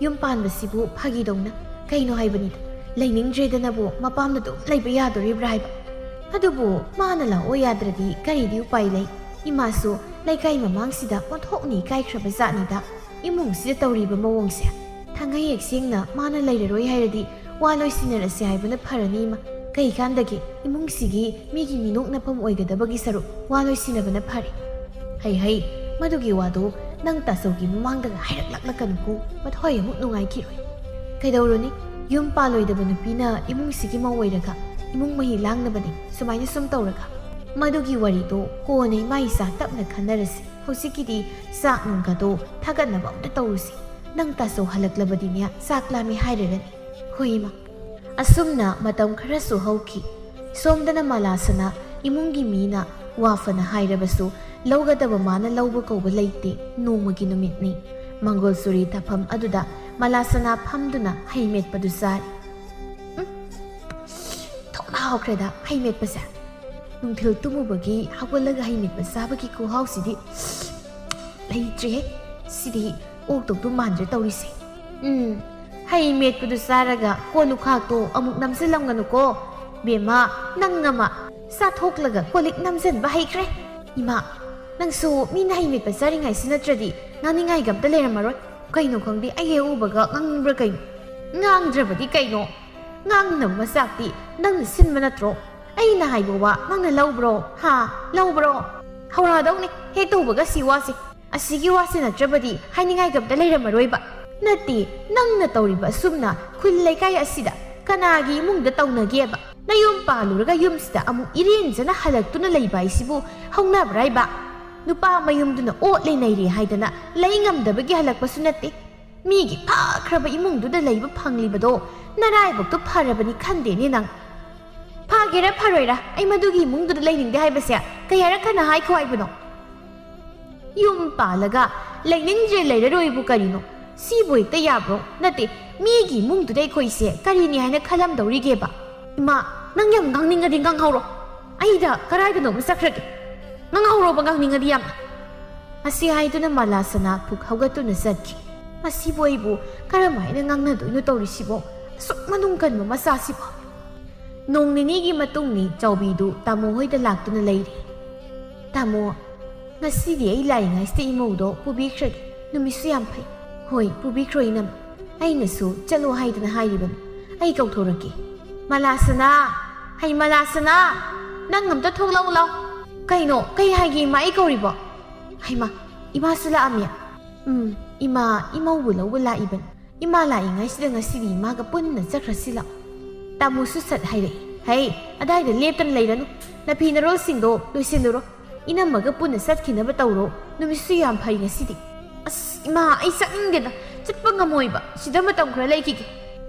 ꯌꯨꯝ ꯄꯥꯟꯕꯁꯤꯕꯨ ꯐꯥꯒꯤꯗꯧꯅ ꯀꯩꯅꯣ ꯍꯥꯏꯕꯅꯤꯗ, ꯂꯩꯅꯤꯡꯗ꯭ꯔꯦꯗꯅꯕꯨ ꯃꯄꯥꯝꯗ ꯑꯗꯨꯝ ꯂꯩꯕ ꯌꯥꯗꯣꯔꯤꯕ꯭ꯔꯥ ꯍꯥꯏꯕ꯫ ꯑꯗꯨꯕꯨ ꯃꯥꯅ ꯂꯥꯛꯑꯣ ꯌꯥꯗ꯭ꯔꯗꯤ ꯀꯔꯤꯗꯤ ꯎꯄꯥꯏ ꯂꯩ? ꯏꯃꯥꯁꯨ ꯂꯩꯀꯥꯏ ꯃꯃꯥꯡꯁꯤꯗ ꯑꯣꯟꯊꯣꯛꯅ ꯏꯀꯥꯏꯈ꯭ꯔꯕ ꯖꯥꯠꯅꯤꯗ꯫ ꯏꯃꯨꯡꯁꯤꯗ ꯇꯧꯔꯤꯕ ꯃꯑꯣꯡꯁꯦ꯫ ꯊꯥꯡꯉꯩ ꯁꯦꯡꯅ ꯃꯥꯅ ꯂꯩꯔꯔꯣꯏ ꯍꯥꯏꯔꯗꯤ ꯋꯥ ꯂꯣꯏꯁꯤꯟꯅꯔꯁꯦ ꯍꯥꯏꯕꯅ ꯐꯔꯅꯤ ꯏꯃꯥ꯫ ꯀꯩ ꯀꯥꯟꯗꯒꯦ? ꯏꯃꯨꯡꯁꯤꯒꯤ ꯃꯤꯒꯤ ꯃꯤꯅꯣꯛꯅꯐꯝ ꯑꯣꯏꯒꯗꯕꯒꯤ ꯁꯔꯨꯛ ꯋꯥ ꯂꯣꯏꯁꯤꯟꯅꯕꯅ ꯐꯔꯦ꯫ ꯍꯩ ꯍꯩ, ꯃꯗꯨꯒꯤ ꯋꯥꯗꯣ ꯅꯪ ꯇꯥꯆꯧꯒꯤ ꯃꯃꯥꯡꯗꯒ ꯍꯥꯏꯔꯛꯂꯛꯂꯛꯀꯅꯨꯀꯣ, ꯃꯊ꯭ꯋꯥꯏ ꯑꯃꯨꯛ ꯅꯨꯡꯉꯥꯏꯈꯤꯔꯣꯏ꯫ ꯀꯩꯗꯧꯔꯨꯅꯤ? ꯌꯨꯝ ꯄꯥꯜꯂꯣꯏꯗꯕ ꯅꯨꯄꯤꯅ ꯏꯃꯨꯡꯁꯤꯒꯤ ꯃꯧ ꯑꯣꯏꯔꯒ ꯏꯃꯨꯡ ꯃꯍꯤ ꯂꯥꯡꯅꯕꯅꯤ ꯁꯨꯃꯥꯏꯅ ꯁꯨꯝ ꯇꯧꯔꯒ꯫ ꯃꯗꯨꯒꯤ ꯋꯥꯔꯤꯗꯣ ꯀꯣꯟꯅ ꯏꯃꯥ ꯏꯆꯥ ꯇꯞꯅ ꯈꯟꯅꯔꯁꯤ꯫ ꯍꯧꯖꯤꯛꯀꯤꯗꯤ ꯆꯥꯛ ꯅꯨꯡꯒꯗꯣ ꯊꯥꯒꯠꯅꯕ ꯑꯝꯇ ꯇꯧꯔꯨꯁꯤ꯫ ꯅꯪ ꯇꯥꯆꯧ ꯍꯜꯂꯛꯂꯕꯗꯤꯅꯦ ꯆꯥꯛ ꯂꯥꯝꯃꯦ ꯍꯥꯏꯔꯔꯅꯤ꯫ ꯍꯣꯏ ꯏꯃꯥ꯫ ꯑꯁꯨꯝꯅ ꯃꯇꯝ ꯈꯔꯁꯨ ꯍꯧꯈꯤ꯫ ꯁꯣꯝꯗꯅ ꯃꯂꯥꯁꯅꯥ ꯏꯃꯨꯡꯒꯤ ꯃꯤꯅ ꯋꯥ ꯐꯅ ꯍꯥꯏꯔꯕꯁꯨ ꯂꯧꯒꯗꯕ ꯃꯥꯅ ꯂꯧꯕ ꯀꯧꯕ ꯂꯩꯇꯦ꯫ ꯅꯣꯡꯃꯒꯤ ꯅꯨꯃꯤꯠꯅꯤ꯫ ꯃꯪꯒꯣꯜꯆꯨꯔꯤ ꯊꯥꯐꯝ ꯑꯗꯨꯗ ꯃꯂꯥꯁꯅꯥ ꯐꯝꯗꯨꯅ ꯍꯩ ꯃꯦꯠꯄꯗꯨ ꯆꯥꯔꯤ꯫ ꯎꯝ, ꯊꯣꯛꯅ ꯍꯥꯎꯈ꯭ꯔꯦꯗ ꯍꯩ ꯃꯦꯠꯄꯁꯦ꯫ ꯅꯨꯡꯊꯤꯜ ꯇꯨꯝꯃꯨꯕꯒꯤ ꯍꯧꯒꯠꯂꯒ ꯍꯩ ꯃꯦꯠꯄ ꯆꯥꯕꯒꯤ ꯈꯨꯍꯥꯎꯁꯤꯗꯤ ꯂꯩꯇ꯭ꯔꯦꯍꯦ꯫ ꯁꯤꯗꯤ ꯑꯣꯛꯇꯧꯗꯨ ꯃꯥꯟꯗ꯭ꯔꯦ ꯇꯧꯔꯤꯁꯦ꯫ ꯎꯝ, ꯍꯩ ꯃꯦꯠꯄꯗꯨ ꯆꯥꯔꯒ ꯀꯣꯜ ꯂꯨꯈꯥꯛꯇꯣ ꯑꯃꯨꯛ ꯅꯝꯁꯤꯜꯂꯝꯒꯅꯨꯀꯣ꯫ ꯕꯦꯝꯃ, ꯅꯪ ꯑꯃ ꯆꯥꯊꯣꯛꯂꯒ ꯀꯣꯜ ꯂꯤꯛ ꯅꯝꯁꯤꯟꯕ ꯍꯩꯈ꯭ꯔꯦ꯫ ꯏꯃꯥ, ꯅꯪꯁꯨ ꯃꯤꯅ ꯍꯩ ꯃꯦꯠꯄ ꯆꯥꯔꯤꯉꯩꯁꯤ ꯅꯠꯇ꯭ꯔꯗꯤ ꯉꯥꯡꯅꯤꯡꯉꯥꯏꯒ ꯑꯝꯇ ꯂꯩꯔꯝꯃꯔꯣꯏ꯫ ꯀꯩꯅꯣ ꯈꯪꯗꯦ, ꯑꯩ ꯍꯦꯛ ꯎꯕꯒ ꯉꯥꯡꯅꯤꯡꯕ꯭ꯔꯥ ꯀꯩꯅꯣ? ꯉꯥꯡꯗ꯭ꯔꯕꯗꯤ ꯀꯩꯅꯣ? ꯉꯥꯡꯅꯕ ꯃꯆꯥꯛꯇꯤ ꯅꯪꯅ ꯁꯤꯟꯕ ꯅꯠꯇ꯭ꯔꯣ? ꯑꯩꯅ ꯍꯥꯏꯕ ꯋꯥ ꯅꯪꯅ ꯂꯧꯕ꯭ꯔꯣ? ꯍꯥ? ꯂꯧꯕ꯭ꯔꯣ? ꯍꯧꯔꯛꯑꯗꯧꯅꯤ ꯍꯦꯛ ꯇꯧꯕꯒ ꯁꯤ ꯋꯥꯁꯦ꯫ ꯑꯁꯤꯒꯤ ꯋꯥꯁꯦ ꯅꯠꯇ꯭ꯔꯕꯗꯤ ꯍꯥꯏꯅꯤꯡꯉꯥꯏꯒ ꯑꯝꯇ ꯂꯩꯔꯝꯃꯔꯣꯏꯕ꯫ ꯅꯠꯇꯦ, ꯅꯪꯅ ꯇꯧꯔꯤꯕ ꯑꯁꯨꯝꯅ ꯈꯨꯜ ꯂꯩꯀꯥꯏ ꯑꯁꯤꯗ ꯀꯅꯥꯒꯤ ꯏꯃꯨꯡꯗ ꯇꯧꯅꯒꯦꯕ? ꯅꯌꯨꯝ ꯄꯥꯜꯂꯨꯔꯒ ꯌꯨꯝꯁꯤꯗ ꯑꯃꯨꯛ ꯏꯔꯦꯟꯖꯅ ꯍꯜꯂꯛꯇꯨꯅ ꯂꯩꯕ ꯍꯥꯏꯁꯤꯕꯨ ꯍꯧꯅꯕ꯭ꯔꯥ ꯍꯥꯏꯕ? ꯅꯨꯄꯥ ꯃꯌꯨꯝꯗꯨꯅ ꯑꯣꯠꯂꯦ ꯅꯩꯔꯦ ꯍꯥꯏꯗꯅ ꯂꯩ ꯉꯝꯗꯕꯒꯤ ꯍꯜꯂꯛꯄꯁꯨ ꯅꯠꯇꯦ꯫ ꯃꯤꯒꯤ ꯐꯈ꯭ꯔꯕ ꯏꯃꯨꯡꯗꯨꯗ ꯂꯩꯕ ꯐꯪꯂꯤꯕꯗꯣ ꯅꯔꯥꯏꯕꯛꯇꯣ ꯐꯔꯕꯅꯤ ꯈꯟꯗꯦꯅꯦ ꯅꯪ꯫ ꯐꯒꯦꯔꯥ ꯐꯔꯣꯏꯔꯥ, ꯑꯩ ꯃꯗꯨꯒꯤ ꯏꯃꯨꯡꯗꯨꯗ ꯂꯩꯅꯤꯡꯗꯦ ꯍꯥꯏꯕꯁꯦ ꯀꯌꯥꯔꯛ ꯍꯟꯅ ꯍꯥꯏꯈꯣ ꯍꯥꯏꯕꯅꯣ? ꯌꯨꯝ ꯄꯥꯜꯂꯒ ꯂꯩꯅꯤꯡꯗ꯭ꯔꯦ ꯂꯩꯔꯔꯣꯏꯕꯨ ꯀꯔꯤꯅꯣ? ꯁꯤꯕꯨ ꯍꯦꯛꯇ ꯌꯥꯕ꯭ꯔꯣ? ꯅꯠꯇꯦ, ꯃꯤꯒꯤ ꯏꯃꯨꯡꯗꯨꯗ ꯑꯩꯈꯣꯏꯁꯦ ꯀꯔꯤꯅꯤ ꯍꯥꯏꯅ ꯈꯜꯂꯝꯗꯧꯔꯤꯒꯦꯕ? "ꯏꯃꯥ, ꯅꯪ ꯌꯥꯝ ꯉꯥꯡꯅꯤꯡꯉꯗꯤ ꯉꯥꯡꯍꯧꯔꯣ꯫ ꯑꯩꯗ ꯀꯔꯥꯏꯗꯅꯣꯝ ꯆꯠꯈ꯭ꯔꯒꯦ꯫ ꯉꯥꯡꯍꯧꯔꯣꯕ ꯉꯥꯡꯅꯤꯡꯉꯗꯤ ꯌꯥꯝ"꯫ ꯑꯁꯤ ꯍꯥꯏꯗꯨꯅ ꯃꯂꯥꯁꯅꯥ ꯐꯨꯛ ꯍꯧꯒꯠꯇꯨꯅ ꯆꯠꯈꯤ꯫ "ꯃꯁꯤꯕꯨ ꯑꯩꯕꯨ ꯀꯔꯝ ꯍꯥꯏꯅ ꯉꯥꯡꯅꯗꯣꯏꯅꯣ ꯇꯧꯔꯤꯁꯤꯕꯣ? ꯑꯁꯨꯛ ꯃꯅꯨꯡ ꯀꯟꯕ ꯃꯆꯥꯁꯤꯕꯨ"꯫ ꯅꯣꯡ ꯅꯤꯅꯤꯒꯤ ꯃꯇꯨꯡꯅꯤ ꯆꯥꯎꯕꯤꯗꯨ ꯇꯥꯃꯣ ꯍꯣꯏꯗ ꯂꯥꯛꯇꯨꯅ ꯂꯩꯔꯤ꯫ "ꯇꯥꯃꯣ, ꯉꯁꯤꯗꯤ ꯑꯩ ꯂꯥꯛꯏꯉꯩꯁꯤꯗ ꯏꯃꯧꯗꯣ ꯄꯨꯕꯤꯈ꯭ꯔꯒꯦ꯫ ꯅꯨꯃꯤꯠꯁꯨ ꯌꯥꯝ ꯐꯩ"꯫ "ꯍꯣꯏ, ꯄꯨꯕꯤꯈ꯭ꯔꯣ ꯏꯅꯝ꯫ ꯑꯩꯅꯁꯨ ꯆꯠꯂꯣ ꯍꯥꯏꯗꯅ ꯍꯥꯏꯔꯤꯕꯅꯤ꯫ ꯑꯩ ꯀꯧꯊꯣꯔꯛꯀꯦ꯫ ꯃꯂꯥꯁꯅꯥ! ꯍꯩ ꯃꯂꯥꯁꯅꯥ! ꯅꯪ ꯑꯝꯇ ꯊꯣꯛꯂꯛꯎ ꯂꯥꯎ"꯫ "ꯀꯩꯅꯣ? ꯀꯩ ꯍꯥꯏꯒꯦ ꯏꯃꯥ? ꯑꯩ ꯀꯧꯔꯤꯕꯣ? ꯍꯩꯃꯥ, ꯏꯃꯥꯁꯨ ꯂꯥꯛꯑꯝꯃꯦ"꯫ "ꯎꯝ, ꯏꯃꯥ ꯏꯃꯧꯕꯨ ꯂꯧꯕ ꯂꯥꯛꯏꯕꯅꯤ꯫ ꯏꯃꯥ ꯂꯥꯛꯏꯉꯩꯁꯤꯗ ꯉꯁꯤꯗꯤ ꯏꯃꯥꯒ ꯄꯨꯟꯅ ꯆꯠꯈ꯭ꯔꯁꯤ ꯂꯥꯎ"꯫ ꯇꯥꯃꯣꯁꯨ ꯁꯠ ꯍꯥꯏꯔꯛꯏ꯫ "ꯍꯩ, ꯑꯗꯥꯏꯗ ꯂꯦꯞꯇꯅ ꯂꯩꯔꯅꯨ꯫ ꯅꯐꯤ ꯅꯔꯣꯜꯁꯤꯡꯗꯣ ꯂꯣꯏꯁꯤꯜꯂꯨꯔꯣ꯫ ꯏꯅꯝꯃꯒ ꯄꯨꯟꯅ ꯆꯠꯈꯤꯅꯕ ꯇꯧꯔꯣ꯫ ꯅꯨꯃꯤꯠꯁꯨ ꯌꯥꯝ ꯐꯩ ꯉꯁꯤꯗꯤ"꯫ "ꯑꯁ ꯏꯃꯥ, ꯑꯩ ꯆꯠꯅꯤꯡꯗꯦꯗ꯫ ꯆꯠꯄ ꯉꯝꯃꯣꯏꯕ꯫ ꯁꯤꯗ ꯃꯇꯝ ꯈꯔ ꯂꯩꯈꯤꯒꯦ"꯫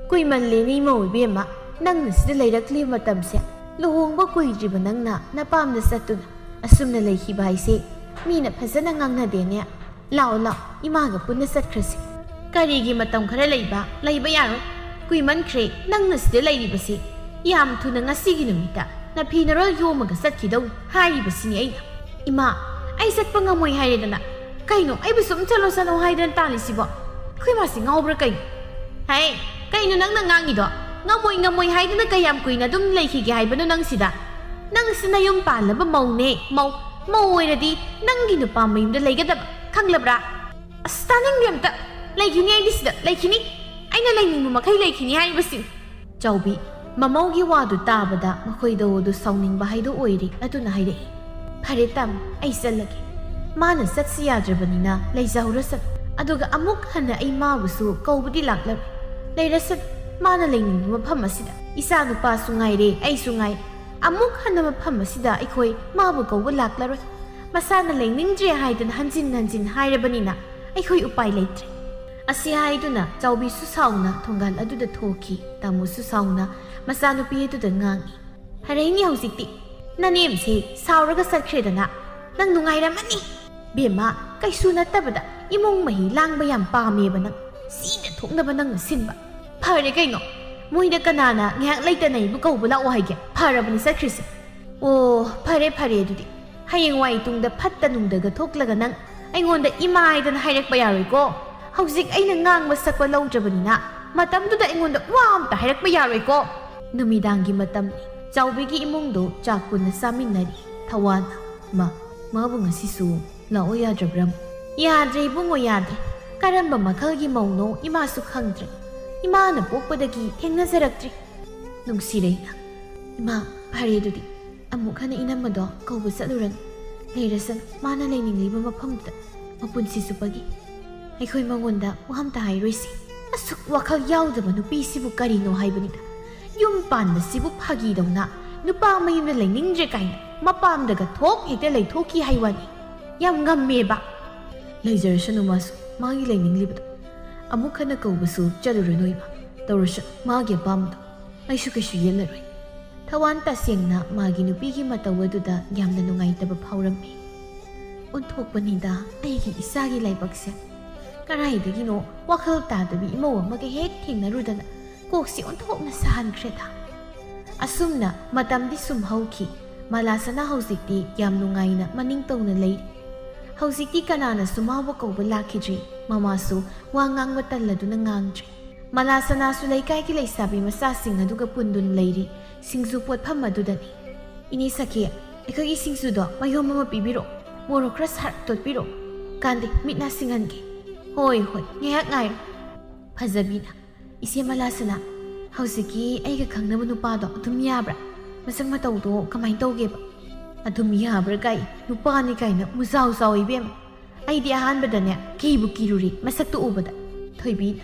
"ꯀꯨꯏꯃꯜꯂꯦꯅꯦ ꯏꯃꯧ ꯏꯕꯦꯝꯃ꯫ ꯅꯪꯅ ꯁꯤꯗ ꯂꯩꯔꯛꯂꯤꯕ ꯃꯇꯝꯁꯦ꯫ ꯂꯨꯍꯣꯡꯕ ꯀꯨꯏꯗ꯭ꯔꯤꯕ ꯅꯪꯅ ꯅꯄꯥꯝꯗ ꯆꯠꯇꯨꯅ ꯑꯁꯨꯝꯅ ꯂꯩꯈꯤꯕ ꯍꯥꯏꯁꯦ ꯃꯤꯅ ꯐꯖꯅ ꯉꯥꯡꯅꯗꯦꯅꯦ꯫ ꯂꯥꯛꯑꯣ, ꯂꯥꯛꯑꯣ, ꯏꯃꯥꯒ ꯄꯨꯟꯅ ꯆꯠꯈ꯭ꯔꯁꯤ"꯫ "ꯀꯔꯤꯒꯤ ꯃꯇꯝ ꯈꯔ ꯂꯩꯕ? ꯂꯩꯕ ꯌꯥꯔꯣꯏ꯫ ꯀꯨꯏꯃꯟꯈ꯭ꯔꯦ ꯅꯪꯅ ꯁꯤꯗ ꯂꯩꯔꯤꯕꯁꯤ꯫ ꯌꯥꯝ ꯊꯨꯅ ꯉꯁꯤꯒꯤ ꯅꯨꯃꯤꯠꯇ ꯅꯐꯤ ꯅꯔꯣꯜ ꯌꯣꯝꯃꯒ ꯆꯠꯈꯤꯗꯧ ꯍꯥꯏꯔꯤꯕꯁꯤꯅꯤ ꯑꯩꯅ"꯫ "ꯏꯃꯥ, ꯑꯩ ꯆꯠꯄ ꯉꯝꯃꯣꯏ ꯍꯥꯏꯔꯦꯗꯅ꯫ ꯀꯩꯅꯣ, ꯑꯩꯕꯨ ꯁꯨꯝ ꯆꯠꯂꯣ ꯆꯠꯂꯣ ꯍꯥꯏꯗꯅ ꯇꯥꯜꯂꯤꯁꯤꯕꯣ? ꯑꯩꯈꯣꯏ ꯃꯥꯁꯤ ꯉꯥꯎꯕ꯭ꯔꯥ ꯀꯩꯅꯣ?" "ꯍꯦ, ꯀꯩꯅꯣ ꯅꯪꯅ ꯉꯥꯡꯉꯤꯗꯣ? ꯉꯝꯃꯣꯏ ꯉꯝꯃꯣꯏ ꯍꯥꯏꯗꯅ ꯀꯌꯥꯝ ꯀꯨꯏꯅ ꯑꯗꯨꯝ ꯂꯩꯈꯤꯒꯦ ꯍꯥꯏꯕꯅꯣ ꯅꯪ ꯁꯤꯗ? ꯅꯪ ꯁꯤ ꯅꯌꯨꯝ ꯄꯥꯜꯂꯕ ꯃꯧꯅꯦ, ꯃꯧ꯫ ꯃꯧ ꯑꯣꯏꯔꯗꯤ ꯅꯪꯒꯤ ꯅꯨꯄꯥ ꯃꯌꯨꯝꯗ ꯂꯩꯒꯗꯕ, ꯈꯪꯂꯕ꯭ꯔꯥ?" "ꯑꯁ, ꯇꯥꯅꯤꯡꯗꯦ ꯑꯝꯇ꯫ ꯂꯩꯈꯤꯅꯤ ꯑꯩꯗꯤ ꯁꯤꯗ, ꯂꯩꯈꯤꯅꯤ꯫ ꯑꯩꯅ ꯂꯩꯅꯤꯡꯕ ꯃꯈꯩ ꯂꯩꯈꯤꯅꯤ ꯍꯥꯏꯔꯤꯕꯁꯤꯅꯤ"꯫ ꯆꯥꯎꯕꯤ, ꯃꯃꯧꯒꯤ ꯋꯥꯗꯨ ꯇꯥꯕꯗ ꯃꯈꯣꯏꯗ ꯑꯗꯨ ꯁꯥꯎꯅꯤꯡꯕ ꯍꯥꯏꯗꯣ ꯑꯣꯏꯔꯦ꯫ ꯑꯗꯨꯅ ꯍꯥꯏꯔꯛꯏ, "ꯐꯔꯦ ꯇꯥꯃꯣ, ꯑꯩ ꯆꯠꯂꯒꯦ꯫ ꯃꯥꯅ ꯆꯠꯁꯤ ꯌꯥꯗ꯭ꯔꯕꯅꯤꯅ ꯂꯩꯖꯍꯧꯔꯁꯅꯨ꯫ ꯑꯗꯨꯒ ꯑꯃꯨꯛ ꯍꯟꯅ ꯑꯩ ꯃꯥꯕꯨꯁꯨ ꯀꯧꯕꯗꯤ ꯂꯥꯛꯂꯔꯣꯏ꯫ ꯂꯩꯔꯁꯅꯨ, ꯃꯥꯅ ꯂꯩꯅꯤꯡꯕ ꯃꯐꯝ ꯑꯁꯤꯗ꯫ ꯏꯆꯥ ꯅꯨꯄꯥꯁꯨ ꯉꯥꯏꯔꯦ, ꯑꯩꯁꯨ ꯉꯥꯏꯔꯦ꯫ ꯑꯃꯨꯛ ꯍꯟꯅ ꯃꯐꯝ ꯑꯁꯤꯗ ꯑꯩꯈꯣꯏ ꯃꯥꯕꯨ ꯀꯧꯕ ꯂꯥꯛꯂꯔꯣꯏ꯫ ꯃꯁꯥꯅ ꯂꯩꯅꯤꯡꯗ꯭ꯔꯦ ꯍꯥꯏꯗꯅ ꯍꯟꯖꯤꯟ ꯍꯟꯖꯤꯟ ꯍꯥꯏꯔꯕꯅꯤꯅ ꯑꯩꯈꯣꯏ ꯎꯄꯥꯏ ꯂꯩꯇ꯭ꯔꯦ"꯫ ꯑꯁꯤ ꯍꯥꯏꯗꯨꯅ ꯆꯥꯎꯕꯤꯁꯨ ꯁꯥꯎꯅ ꯊꯣꯡꯒꯥꯜ ꯑꯗꯨꯗ ꯊꯣꯛꯈꯤ꯫ ꯇꯥꯃꯣꯁꯨ ꯁꯥꯎꯅ ꯃꯆꯥꯅꯨꯄꯤ ꯑꯗꯨꯗ ꯉꯥꯡꯏ, "ꯐꯔꯦꯅꯦ ꯍꯧꯖꯤꯛꯇꯤ꯫ ꯅꯅꯦꯝꯁꯦ ꯁꯥꯎꯔꯒ ꯆꯠꯈ꯭ꯔꯦꯗꯅ꯫ ꯅꯪ ꯅꯨꯡꯉꯥꯏꯔꯝꯃꯅꯤ꯫ ꯕꯦꯝꯃ, ꯀꯩꯁꯨ ꯅꯠꯇꯕꯗ ꯏꯃꯨꯡ ꯃꯍꯤ ꯂꯥꯡꯕ ꯌꯥꯝ ꯄꯥꯝꯃꯦꯕ ꯅꯪ꯫ ꯁꯤꯗ ꯊꯣꯛꯅꯕ ꯅꯪꯅ ꯁꯤꯟꯕ꯫ ꯐꯔꯦ ꯀꯩꯅꯣ, ꯃꯣꯏꯗ ꯀꯅꯥꯅ ꯉꯥꯏꯍꯥꯛ ꯂꯩꯇꯅ ꯑꯩꯕꯨ ꯀꯧꯕ ꯂꯥꯛꯑꯣ ꯍꯥꯏꯒꯦ? ꯐꯔꯕꯅꯤ ꯆꯠꯈ꯭ꯔꯤꯁꯦ꯫ ꯑꯣ, ꯐꯔꯦ ꯐꯔꯦ, ꯑꯗꯨꯗꯤ ꯍꯌꯦꯡꯋꯥꯏ ꯇꯨꯡꯗ ꯐꯠꯇ ꯅꯨꯡꯗꯒ ꯊꯣꯛꯂꯒ ꯅꯪ ꯑꯩꯉꯣꯟꯗ ꯏꯃꯥ ꯍꯥꯏꯗꯅ ꯍꯥꯏꯔꯛꯄ ꯌꯥꯔꯣꯏꯀꯣ꯫ ꯍꯧꯖꯤꯛ ꯑꯩꯅ ꯉꯥꯡꯕ ꯁꯛꯄ ꯂꯧꯗ꯭ꯔꯕꯅꯤꯅ ꯃꯇꯝꯗꯨꯗ ꯑꯩꯉꯣꯟꯗ ꯋꯥ ꯑꯝꯇ ꯍꯥꯏꯔꯛꯄ ꯌꯥꯔꯣꯏꯀꯣ꯫ ꯅꯨꯃꯤꯗꯥꯡꯒꯤ ꯃꯇꯝꯅꯤ꯫ ꯆꯥꯎꯕꯤꯒꯤ ꯏꯃꯨꯡꯗꯣ ꯆꯥꯛ ꯄꯨꯟꯅ ꯆꯥꯃꯤꯟꯅꯔꯤ꯫ ꯊꯋꯥꯟꯅ, "ꯃꯥ, ꯃꯥꯕꯨ ꯉꯁꯤꯁꯨ ꯂꯥꯛꯑꯣ ꯌꯥꯗ꯭ꯔꯕ꯭ꯔꯥ?" "ꯌꯥꯗ꯭ꯔꯦ ꯏꯕꯨꯡꯉꯣ, ꯌꯥꯗ꯭ꯔꯦ꯫ ꯀꯔꯝꯕ ꯃꯈꯜꯒꯤ ꯃꯧꯅꯣ ꯏꯃꯥꯁꯨ ꯈꯪꯗ꯭ꯔꯦ꯫ ꯏꯃꯥꯅ ꯄꯣꯛꯄꯗꯒꯤ ꯊꯦꯡꯅꯖꯔꯛꯇ꯭ꯔꯤ꯫" ꯅꯨꯡꯁꯤꯔꯩꯅ, "ꯏꯃꯥ, ꯐꯔꯦ ꯑꯗꯨꯗꯤ꯫ ꯑꯃꯨꯛ ꯍꯟꯅ ꯏꯅꯝꯃꯗꯣ ꯀꯧꯕ ꯆꯠꯂꯨꯔꯅꯨ꯫ ꯂꯩꯔꯁꯅꯨ ꯃꯥꯅ ꯂꯩꯅꯤꯡꯂꯤꯕ ꯃꯐꯝꯗꯨꯗ ꯃꯄꯨꯟꯁꯤ ꯆꯨꯞꯄꯒꯤ꯫ ꯑꯩꯈꯣꯏ ꯃꯉꯣꯟꯗ ꯋꯥ ꯑꯝꯇ ꯍꯥꯏꯔꯣꯏꯁꯤ꯫ ꯑꯁꯨꯛ ꯋꯥꯈꯜ ꯌꯥꯎꯗꯕ ꯅꯨꯄꯤꯁꯤꯕꯨ ꯀꯔꯤꯅꯣ ꯍꯥꯏꯕꯅꯤꯗ꯫ ꯌꯨꯝ ꯄꯥꯟꯕꯁꯤꯕꯨ ꯐꯥꯒꯤꯗꯧꯅ ꯅꯨꯄꯥ ꯃꯌꯨꯝꯗ ꯂꯩꯅꯤꯡꯗ꯭ꯔꯦ ꯀꯥꯏꯅ ꯃꯄꯥꯝꯗꯒ ꯊꯣꯛ ꯍꯦꯛꯇ ꯂꯩꯊꯣꯛꯈꯤ ꯍꯥꯏ ꯋꯥꯅꯤ꯫ ꯌꯥꯝ ꯉꯝꯃꯦꯕ꯫" "ꯂꯩꯖꯔꯁꯅꯨ ꯃꯥꯁꯨ ꯃꯥꯒꯤ ꯂꯩꯅꯤꯡꯂꯤꯕꯗꯣ꯫ ꯑꯃꯨꯛ ꯍꯟꯅ ꯀꯧꯕꯁꯨ ꯆꯠꯂꯨꯔꯅꯨ ꯏꯃꯥ꯫ ꯇꯧꯔꯁꯅꯨ ꯃꯥꯒꯤ ꯑꯄꯥꯝꯕꯗꯣ꯫ ꯑꯩꯁꯨ ꯀꯩꯁꯨ ꯌꯦꯠꯂꯔꯣꯏ꯫" ꯊꯋꯥꯟ ꯇꯁꯦꯡꯅ ꯃꯥꯒꯤ ꯅꯨꯄꯤꯒꯤ ꯃꯇꯧ ꯑꯗꯨꯗ ꯌꯥꯝꯅ ꯅꯨꯡꯉꯥꯏꯇꯕ ꯐꯥꯎꯔꯝꯃꯤ꯫ "ꯑꯣꯟꯊꯣꯛꯄꯅꯤꯗ ꯑꯩꯒꯤ ꯏꯆꯥꯒꯤ ꯂꯥꯏꯕꯛꯁꯦ꯫ ꯀꯗꯥꯏꯗꯒꯤꯅꯣ ꯋꯥꯈꯜ ꯇꯥꯗꯕꯤ ꯏꯃꯧ ꯑꯃꯒ ꯍꯦꯛ ꯊꯦꯡꯅꯔꯨꯗꯅ ꯀꯣꯛꯁꯤ ꯑꯣꯟꯊꯣꯛꯅ ꯁꯥꯍꯟꯈ꯭ꯔꯦꯗ꯫" ꯑꯁꯨꯝꯅ ꯃꯇꯝꯗꯤ ꯁꯨꯝ ꯍꯧꯈꯤ꯫ ꯃꯂꯥꯁꯅꯥ ꯍꯧꯖꯤꯛꯇꯤ ꯌꯥꯝ ꯅꯨꯡꯉꯥꯏꯅ ꯃꯅꯤꯡ ꯇꯧꯅ ꯂꯩꯔꯤ꯫ ꯍꯧꯖꯤꯛꯇꯤ ꯀꯅꯥꯅꯁꯨ ꯃꯥꯕꯨ ꯀꯧꯕ ꯂꯥꯛꯈꯤꯗ꯭ꯔꯤ꯫ ꯃꯃꯥꯁꯨ ꯋꯥ ꯉꯥꯡꯕ ꯇꯜꯂꯗꯨꯅ ꯉꯥꯡꯗ꯭ꯔꯦ꯫ ꯃꯂꯥꯁꯅꯥꯁꯨ ꯂꯩꯀꯥꯏꯒꯤ ꯂꯩꯁꯥꯕꯤ ꯃꯆꯥꯁꯤꯡ ꯑꯗꯨꯒ ꯄꯨꯟꯗꯨꯅ ꯂꯩꯔꯤ꯫ ꯁꯤꯡꯖꯨ ꯄꯣꯠꯐꯝ ꯑꯗꯨꯗꯅꯤ꯫ "ꯏꯅꯦ ꯁꯈꯤ, ꯑꯩꯈꯣꯏꯒꯤ ꯁꯤꯡꯖꯨꯗꯣ ꯃꯌꯣꯝ ꯑꯃ ꯄꯤꯕꯤꯔꯣ꯫ ꯃꯣꯔꯣꯛ ꯈꯔ ꯁꯥꯔꯞ ꯇꯣꯠꯄꯤꯔꯣ꯫ ꯀꯥꯟꯗꯦ, ꯃꯤꯠ ꯅꯥ ꯁꯤꯡꯍꯟꯒꯦ꯫" "ꯍꯣꯏ, ꯍꯣꯏ, ꯉꯥꯏꯍꯥꯛ ꯉꯥꯏꯔꯣ꯫" ꯐꯖꯕꯤꯅ, "ꯏꯆꯦ ꯃꯂꯥꯁꯅꯥ, ꯍꯧꯖꯤꯛꯀꯤ ꯑꯩꯒ ꯈꯪꯅꯕ ꯅꯨꯄꯥꯗꯣ ꯑꯗꯨꯝ ꯌꯥꯕ꯭ꯔꯥ? ꯃꯁꯛ ꯃꯇꯧꯗꯣ ꯀꯃꯥꯏꯅ ꯇꯧꯒꯦꯕ?" "ꯑꯗꯨꯝ ꯌꯥꯕ꯭ꯔꯥ ꯀꯥꯏ, ꯅꯨꯄꯥꯅꯤ ꯀꯥꯏꯅ ꯃꯨꯖꯥꯎ ꯆꯥꯎ ꯏꯕꯦꯝꯃ꯫ ꯑꯩꯗꯤ ꯑꯍꯥꯟꯕꯗꯅꯦ ꯀꯤꯕꯨ ꯀꯤꯔꯨꯔꯦ ꯃꯁꯛꯇꯣ ꯎꯕꯗ꯫" ꯊꯣꯏꯕꯤꯅ,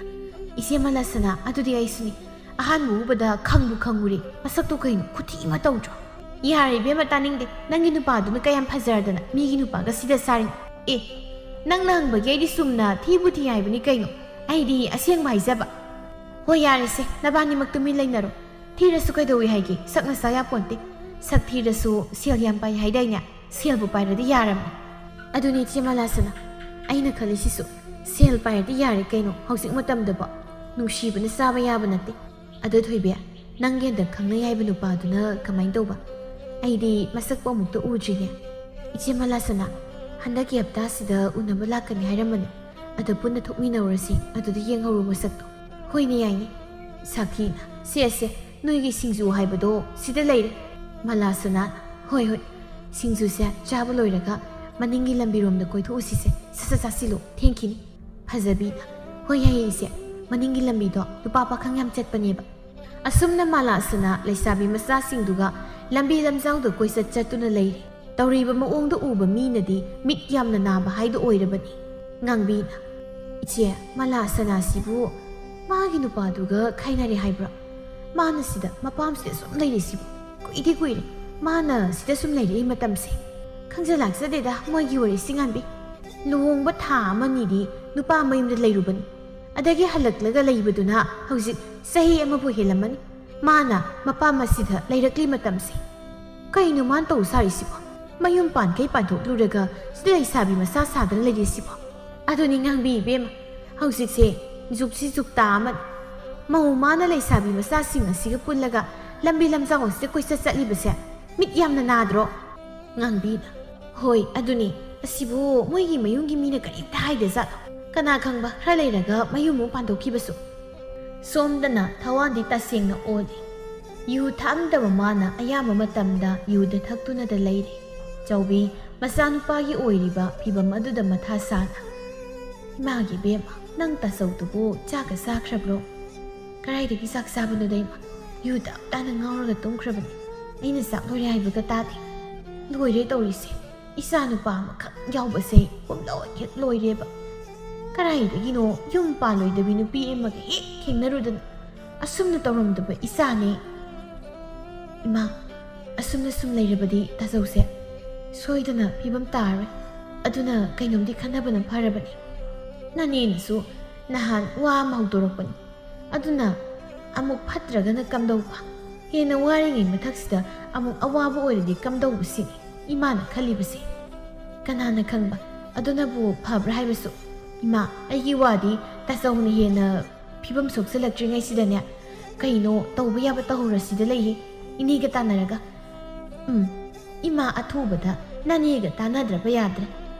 "ꯏꯆꯦ ꯃꯂꯥꯁꯅꯥ, ꯑꯗꯨꯗꯤ ꯑꯩꯁꯨꯅꯤ꯫ ꯑꯍꯥꯟꯕ ꯎꯕꯗ ꯈꯪꯕꯨ ꯈꯪꯉꯨꯔꯦ꯫ ꯃꯁꯛꯇꯣ ꯀꯩꯅꯣ ꯈꯨꯊꯤ ꯑꯃ ꯇꯧꯗ꯭ꯔꯣ?" "ꯌꯥꯔꯦ ꯏꯕꯦꯝꯃ, ꯇꯥꯅꯤꯡꯗꯦ꯫ ꯅꯪꯒꯤ ꯅꯨꯄꯥꯗꯨꯅ ꯀꯌꯥꯝ ꯐꯖꯔꯗꯅ ꯃꯤꯒꯤ ꯅꯨꯄꯥꯒ ꯁꯤꯗ ꯁꯥꯔꯤꯅꯣ?" "ꯑꯦ, ꯅꯪꯅ ꯍꯪꯕꯒꯤ ꯑꯩꯗꯤ ꯆꯨꯝꯅ ꯊꯤꯕꯨ ꯊꯤ ꯍꯥꯏꯕꯅꯤ ꯀꯩꯅꯣ꯫ ꯑꯩꯗꯤ ꯑꯁꯦꯡꯕ ꯍꯥꯏꯖꯕ꯫" "ꯍꯣꯏ, ꯌꯥꯔꯦꯁꯦ, ꯅꯕꯥꯅꯤꯃꯛ ꯇꯨꯃꯤꯟ ꯂꯩꯅꯔꯣ꯫ ꯊꯤꯔꯁꯨ ꯀꯩꯗꯧꯏ ꯍꯥꯏꯒꯦ? ꯁꯛ ꯃꯁꯥ ꯌꯥꯄꯣꯟꯇꯦ꯫ ꯁꯛ ꯊꯤꯔꯁꯨ ꯁꯦꯜ ꯌꯥꯝ ꯄꯥꯏ ꯍꯥꯏꯗꯥꯏꯅꯦ? ꯁꯦꯜꯕꯨ ꯄꯥꯏꯔꯗꯤ ꯌꯥꯔꯝꯅꯤ꯫" "ꯑꯗꯨꯅꯤ ꯏꯆꯦ ꯃꯂꯥꯁꯅꯥ, ꯑꯩꯅ ꯈꯜꯂꯤꯁꯤꯁꯨ꯫ ꯁꯦꯜ ꯄꯥꯏꯔꯗꯤ ꯌꯥꯔꯦ ꯀꯩꯅꯣ꯫ ꯍꯧꯖꯤꯛ ꯃꯇꯝꯗꯕꯣ ꯅꯨꯡꯁꯤꯕꯅ ꯆꯥꯕ ꯌꯥꯕ ꯅꯠꯇꯦ꯫ ꯑꯗꯣ ꯊꯣꯏꯕꯤ, ꯅꯪꯒꯤ ꯍꯟꯗꯛ ꯈꯪꯅꯩ ꯍꯥꯏꯕ ꯅꯨꯄꯥꯗꯨꯅ ꯀꯃꯥꯏꯅ ꯇꯧꯕ? ꯑꯩꯗꯤ ꯃꯁꯛꯄꯨ ꯑꯃꯨꯛꯇ ꯎꯗ꯭ꯔꯤꯅꯦ꯫ ꯏꯆꯦ ꯃꯂꯥꯁꯅꯥ, ꯍꯟꯗꯛꯀꯤ ꯍꯞꯇꯥꯁꯤꯗ ꯎꯅꯕ ꯂꯥꯛꯀꯅꯤ ꯍꯥꯏꯔꯝꯕꯅꯦ꯫ ꯑꯗ ꯄꯨꯟꯅ ꯊꯣꯛꯃꯤꯟꯅꯧꯔꯁꯤ, ꯑꯗꯨꯗ ꯌꯦꯡꯍꯧꯔꯣ ꯃꯁꯛꯇꯣ꯫ ꯍꯣꯏꯅꯦ, ꯌꯥꯏꯅꯦ꯫ ꯁꯥꯈꯤꯅ, "ꯁꯦ, ꯁꯦ, ꯅꯣꯏꯒꯤ ꯁꯤꯡꯖꯨ ꯍꯥꯏꯕꯗꯣ ꯁꯤꯗ ꯂꯩꯔꯦ"꯫ ꯃꯂꯥꯁꯅꯥꯅ, "ꯍꯣꯏ, ꯍꯣꯏ, ꯁꯤꯡꯖꯨꯁꯦ ꯆꯥꯕ ꯂꯣꯏꯔꯒ ꯃꯅꯤꯡꯒꯤ ꯂꯝꯕꯤꯔꯣꯝꯗ ꯀꯣꯏꯊꯣꯛꯎꯁꯤꯁꯦ, ꯁꯠ ꯁꯠ ꯆꯥꯁꯤꯜꯂꯨ, ꯊꯦꯡꯈꯤꯅꯤ"꯫ ꯐꯖꯕꯤꯅ, "ꯍꯣꯏ, ꯌꯥꯏꯌꯦ ꯏꯆꯦ, ꯃꯅꯤꯡꯒꯤ ꯂꯝꯕꯤꯗꯣ ꯅꯨꯄꯥ ꯄꯥꯈꯪ ꯌꯥꯝ ꯆꯠꯄꯅꯦꯕ"꯫ ꯑꯁꯨꯝꯅ ꯃꯂꯥꯁꯅꯥ ꯂꯩꯁꯥꯕꯤ ꯃꯆꯥꯁꯤꯡꯗꯨꯒ ꯂꯝꯕꯤ ꯂꯝꯖꯥꯎꯗ ꯀꯣꯏꯆꯠ ꯆꯠꯇꯨꯅ ꯂꯩꯔꯤ꯫ ꯇꯧꯔꯤꯕ ꯃꯑꯣꯡꯗꯣ ꯎꯕ ꯃꯤꯅꯗꯤ ꯃꯤꯠ ꯌꯥꯝꯅ ꯅꯥꯕ ꯍꯥꯏꯗꯣ ꯑꯣꯏꯔꯕꯅꯤ꯫ ꯉꯥꯡꯕꯤꯅ, "ꯏꯆꯦ, ꯃꯂꯥꯁꯅꯥꯁꯤꯕꯨ ꯃꯥꯒꯤ ꯅꯨꯄꯥꯗꯨꯒ ꯈꯥꯏꯅꯔꯦ ꯍꯥꯏꯕ꯭ꯔꯣ? ꯃꯥꯅ ꯁꯤꯗ, ꯃꯄꯥꯝꯁꯤꯗ ꯁꯨꯝ ꯂꯩꯔꯤꯁꯤꯕꯨ ꯀꯨꯏꯗꯤ ꯀꯨꯏꯔꯦ꯫ ꯃꯥꯅ ꯁꯤꯗ ꯁꯨꯝ ꯂꯩꯔꯛꯏ ꯃꯇꯝꯁꯦ꯫ ꯈꯪꯖ ꯂꯥꯛꯆꯗꯦꯗ ꯃꯣꯏꯒꯤ ꯋꯥꯔꯤꯁꯤ, ꯉꯥꯟꯕꯤ꯫ ꯂꯨꯍꯣꯡꯕ ꯊꯥ ꯑꯃꯅꯤꯗꯤ ꯅꯨꯄꯥ ꯃꯌꯨꯝꯗ ꯂꯩꯔꯨꯕꯅꯤ꯫ ꯑꯗꯒꯤ ꯍꯜꯂꯛꯂꯒ ꯂꯩꯕꯗꯨꯅ ꯍꯧꯖꯤꯛ ꯆꯍꯤ ꯑꯃꯕꯨ ꯍꯦꯜꯂꯝꯃꯅꯤ꯫ ꯃꯥꯅ ꯃꯄꯥꯝ ꯑꯁꯤꯗ ꯂꯩꯔꯛꯂꯤ ꯃꯇꯝꯁꯦ꯫ ꯀꯩꯅꯣ ꯃꯥꯅ ꯇꯧ ꯁꯥꯔꯤꯁꯤꯕꯣ? ꯃꯌꯨꯝ ꯄꯥꯟꯈꯩ ꯄꯥꯟꯊꯣꯛꯂꯨꯔꯒ ꯁꯤꯗ ꯂꯩꯁꯥꯕꯤ ꯃꯆꯥ ꯁꯥꯗꯅ ꯂꯩꯔꯤꯁꯤꯕꯣ?" ꯑꯗꯨꯅꯤ ꯉꯥꯡꯕꯤ ꯏꯕꯦꯝꯃ, ꯍꯧꯖꯤꯛꯁꯦ ꯖꯨꯛꯁꯤ ꯖꯨꯛꯇꯥ ꯑꯃꯅꯤ꯫ ꯃꯧ ꯃꯥꯅ ꯂꯩꯁꯥꯕꯤ ꯃꯆꯥꯁꯤꯡ ꯑꯁꯤꯒ ꯄꯨꯜꯂꯒ ꯂꯝꯕꯤ ꯂꯝꯖꯥꯎ ꯑꯁꯤꯗ ꯀꯣꯏꯆꯠ ꯆꯠꯂꯤꯕꯁꯦ ꯃꯤꯠ ꯌꯥꯝꯅ ꯅꯥꯗ꯭ꯔꯣ? ꯉꯥꯡꯕꯤꯅ, "ꯍꯣꯏ, ꯑꯗꯨꯅꯤ꯫ ꯑꯁꯤꯕꯨ ꯃꯣꯏꯒꯤ ꯃꯌꯨꯝꯒꯤ ꯃꯤꯅ ꯀꯔꯤꯝꯇ ꯍꯥꯏꯗꯖꯥꯠꯂꯣ? ꯀꯅꯥ ꯈꯪꯕ, ꯈꯔ ꯂꯩꯔꯒ ꯃꯌꯨꯝ ꯑꯃꯨꯛ ꯄꯥꯟꯊꯣꯛꯈꯤꯕꯁꯨ"꯫ ꯁꯣꯝꯗꯅ ꯊꯋꯥꯟꯗꯤ ꯇꯁꯦꯡꯅ ꯑꯣꯜꯂꯤ꯫ ꯌꯨ ꯊꯛꯑꯝꯗꯕ ꯃꯥꯅ ꯑꯌꯥꯝꯕ ꯃꯇꯝꯗ ꯌꯨꯗ ꯊꯛꯇꯨꯅꯗ ꯂꯩꯔꯤ꯫ ꯆꯥꯎꯕꯤ ꯃꯆꯥꯅꯨꯄꯥꯒꯤ ꯑꯣꯏꯔꯤꯕ ꯐꯤꯚꯝ ꯑꯗꯨꯗ ꯃꯊꯥ ꯁꯥꯅ, "ꯏꯃꯥꯒꯤ ꯏꯕꯦꯝꯃ, ꯅꯪ ꯇꯥꯆꯧꯗꯨꯕꯨ ꯆꯥꯛꯀ ꯆꯥꯈ꯭ꯔꯕ꯭ꯔꯣ?" "ꯀꯗꯥꯏꯗꯒꯤ ꯆꯥꯛ ꯆꯥꯕꯅꯣꯗ ꯏꯃꯥ, ꯌꯨ ꯇꯞ ꯇꯥꯅ ꯉꯥꯎꯔꯒ ꯇꯨꯝꯈ꯭ꯔꯕꯅꯤ꯫ ꯑꯩꯅ ꯆꯥꯛ ꯂꯣꯏꯔꯦ ꯍꯥꯏꯕꯒ ꯇꯥꯗꯦ"꯫ "ꯂꯣꯏꯔꯦ ꯇꯧꯔꯤꯁꯦ, ꯏꯆꯥ ꯅꯨꯄꯥ ꯑꯃꯈꯛ ꯌꯥꯎꯕꯁꯦ ꯄꯨꯝꯂꯣꯏ ꯍꯦꯛ ꯂꯣꯏꯔꯦꯕ꯫ ꯀꯗꯥꯏꯗꯒꯤꯅꯣ ꯌꯨꯝ ꯄꯥꯜꯂꯣꯏꯗꯕꯤ ꯅꯨꯄꯤ ꯑꯃꯒ ꯍꯦꯛ ꯊꯦꯡꯅꯔꯨꯗꯅ ꯑꯁꯨꯝꯅ ꯇꯧꯔꯝꯗꯕ ꯏꯆꯥꯅꯦ꯫ ꯏꯃꯥ, ꯑꯁꯨꯝꯅ ꯁꯨꯝ ꯂꯩꯔꯕꯗꯤ ꯇꯥꯆꯧꯁꯦ ꯁꯣꯏꯗꯅ ꯐꯤꯕꯝ ꯇꯥꯔꯔꯣꯏ꯫ ꯑꯗꯨꯅ ꯀꯩꯅꯣꯝꯗꯤ ꯈꯟꯅꯕꯅ ꯐꯔꯕꯅꯤ꯫ ꯅꯅꯦꯅꯁꯨ ꯅꯍꯥꯟ ꯋꯥ ꯑꯃ ꯍꯧꯗꯣꯔꯛꯄꯅꯤ꯫ ꯑꯗꯨꯅ ꯑꯃꯨꯛ ꯐꯠꯇ꯭ꯔꯒꯅ ꯀꯝꯗꯧꯕ? ꯍꯦꯟꯅ ꯋꯥꯔꯤꯉꯩ ꯃꯊꯛꯁꯤꯗ ꯑꯃꯨꯛ ꯑꯋꯥꯕ ꯑꯣꯏꯔꯗꯤ ꯀꯝꯗꯧꯕ ꯁꯤꯅꯤ ꯏꯃꯥꯅ ꯈꯜꯂꯤꯕꯁꯦ꯫ ꯀꯅꯥꯅ ꯈꯪꯕ? ꯑꯗꯨꯅꯕꯨ ꯐꯕ꯭ꯔꯥ ꯍꯥꯏꯕꯁꯨ꯫ ꯏꯃꯥ, ꯑꯩꯒꯤ ꯋꯥꯗꯤ ꯇꯥꯆꯧꯅ ꯍꯦꯟꯅ ꯐꯤꯕꯝ ꯁꯣꯛꯆꯜꯂꯛꯇ꯭ꯔꯤꯉꯩꯁꯤꯗꯅꯦ, "ꯀꯩꯅꯣ, ꯇꯧꯕ ꯌꯥꯕ ꯇꯧꯍꯧꯔꯁꯤꯗ ꯂꯩꯌꯦ, ꯏꯅꯦꯒ ꯇꯥꯟꯅꯔꯒ꯫ ꯎꯝ, ꯏꯃꯥ, ꯑꯊꯨꯕꯗ ꯅꯅꯦꯒ ꯇꯥꯟꯅꯗ꯭ꯔꯕ ꯌꯥꯗ꯭ꯔꯦ꯫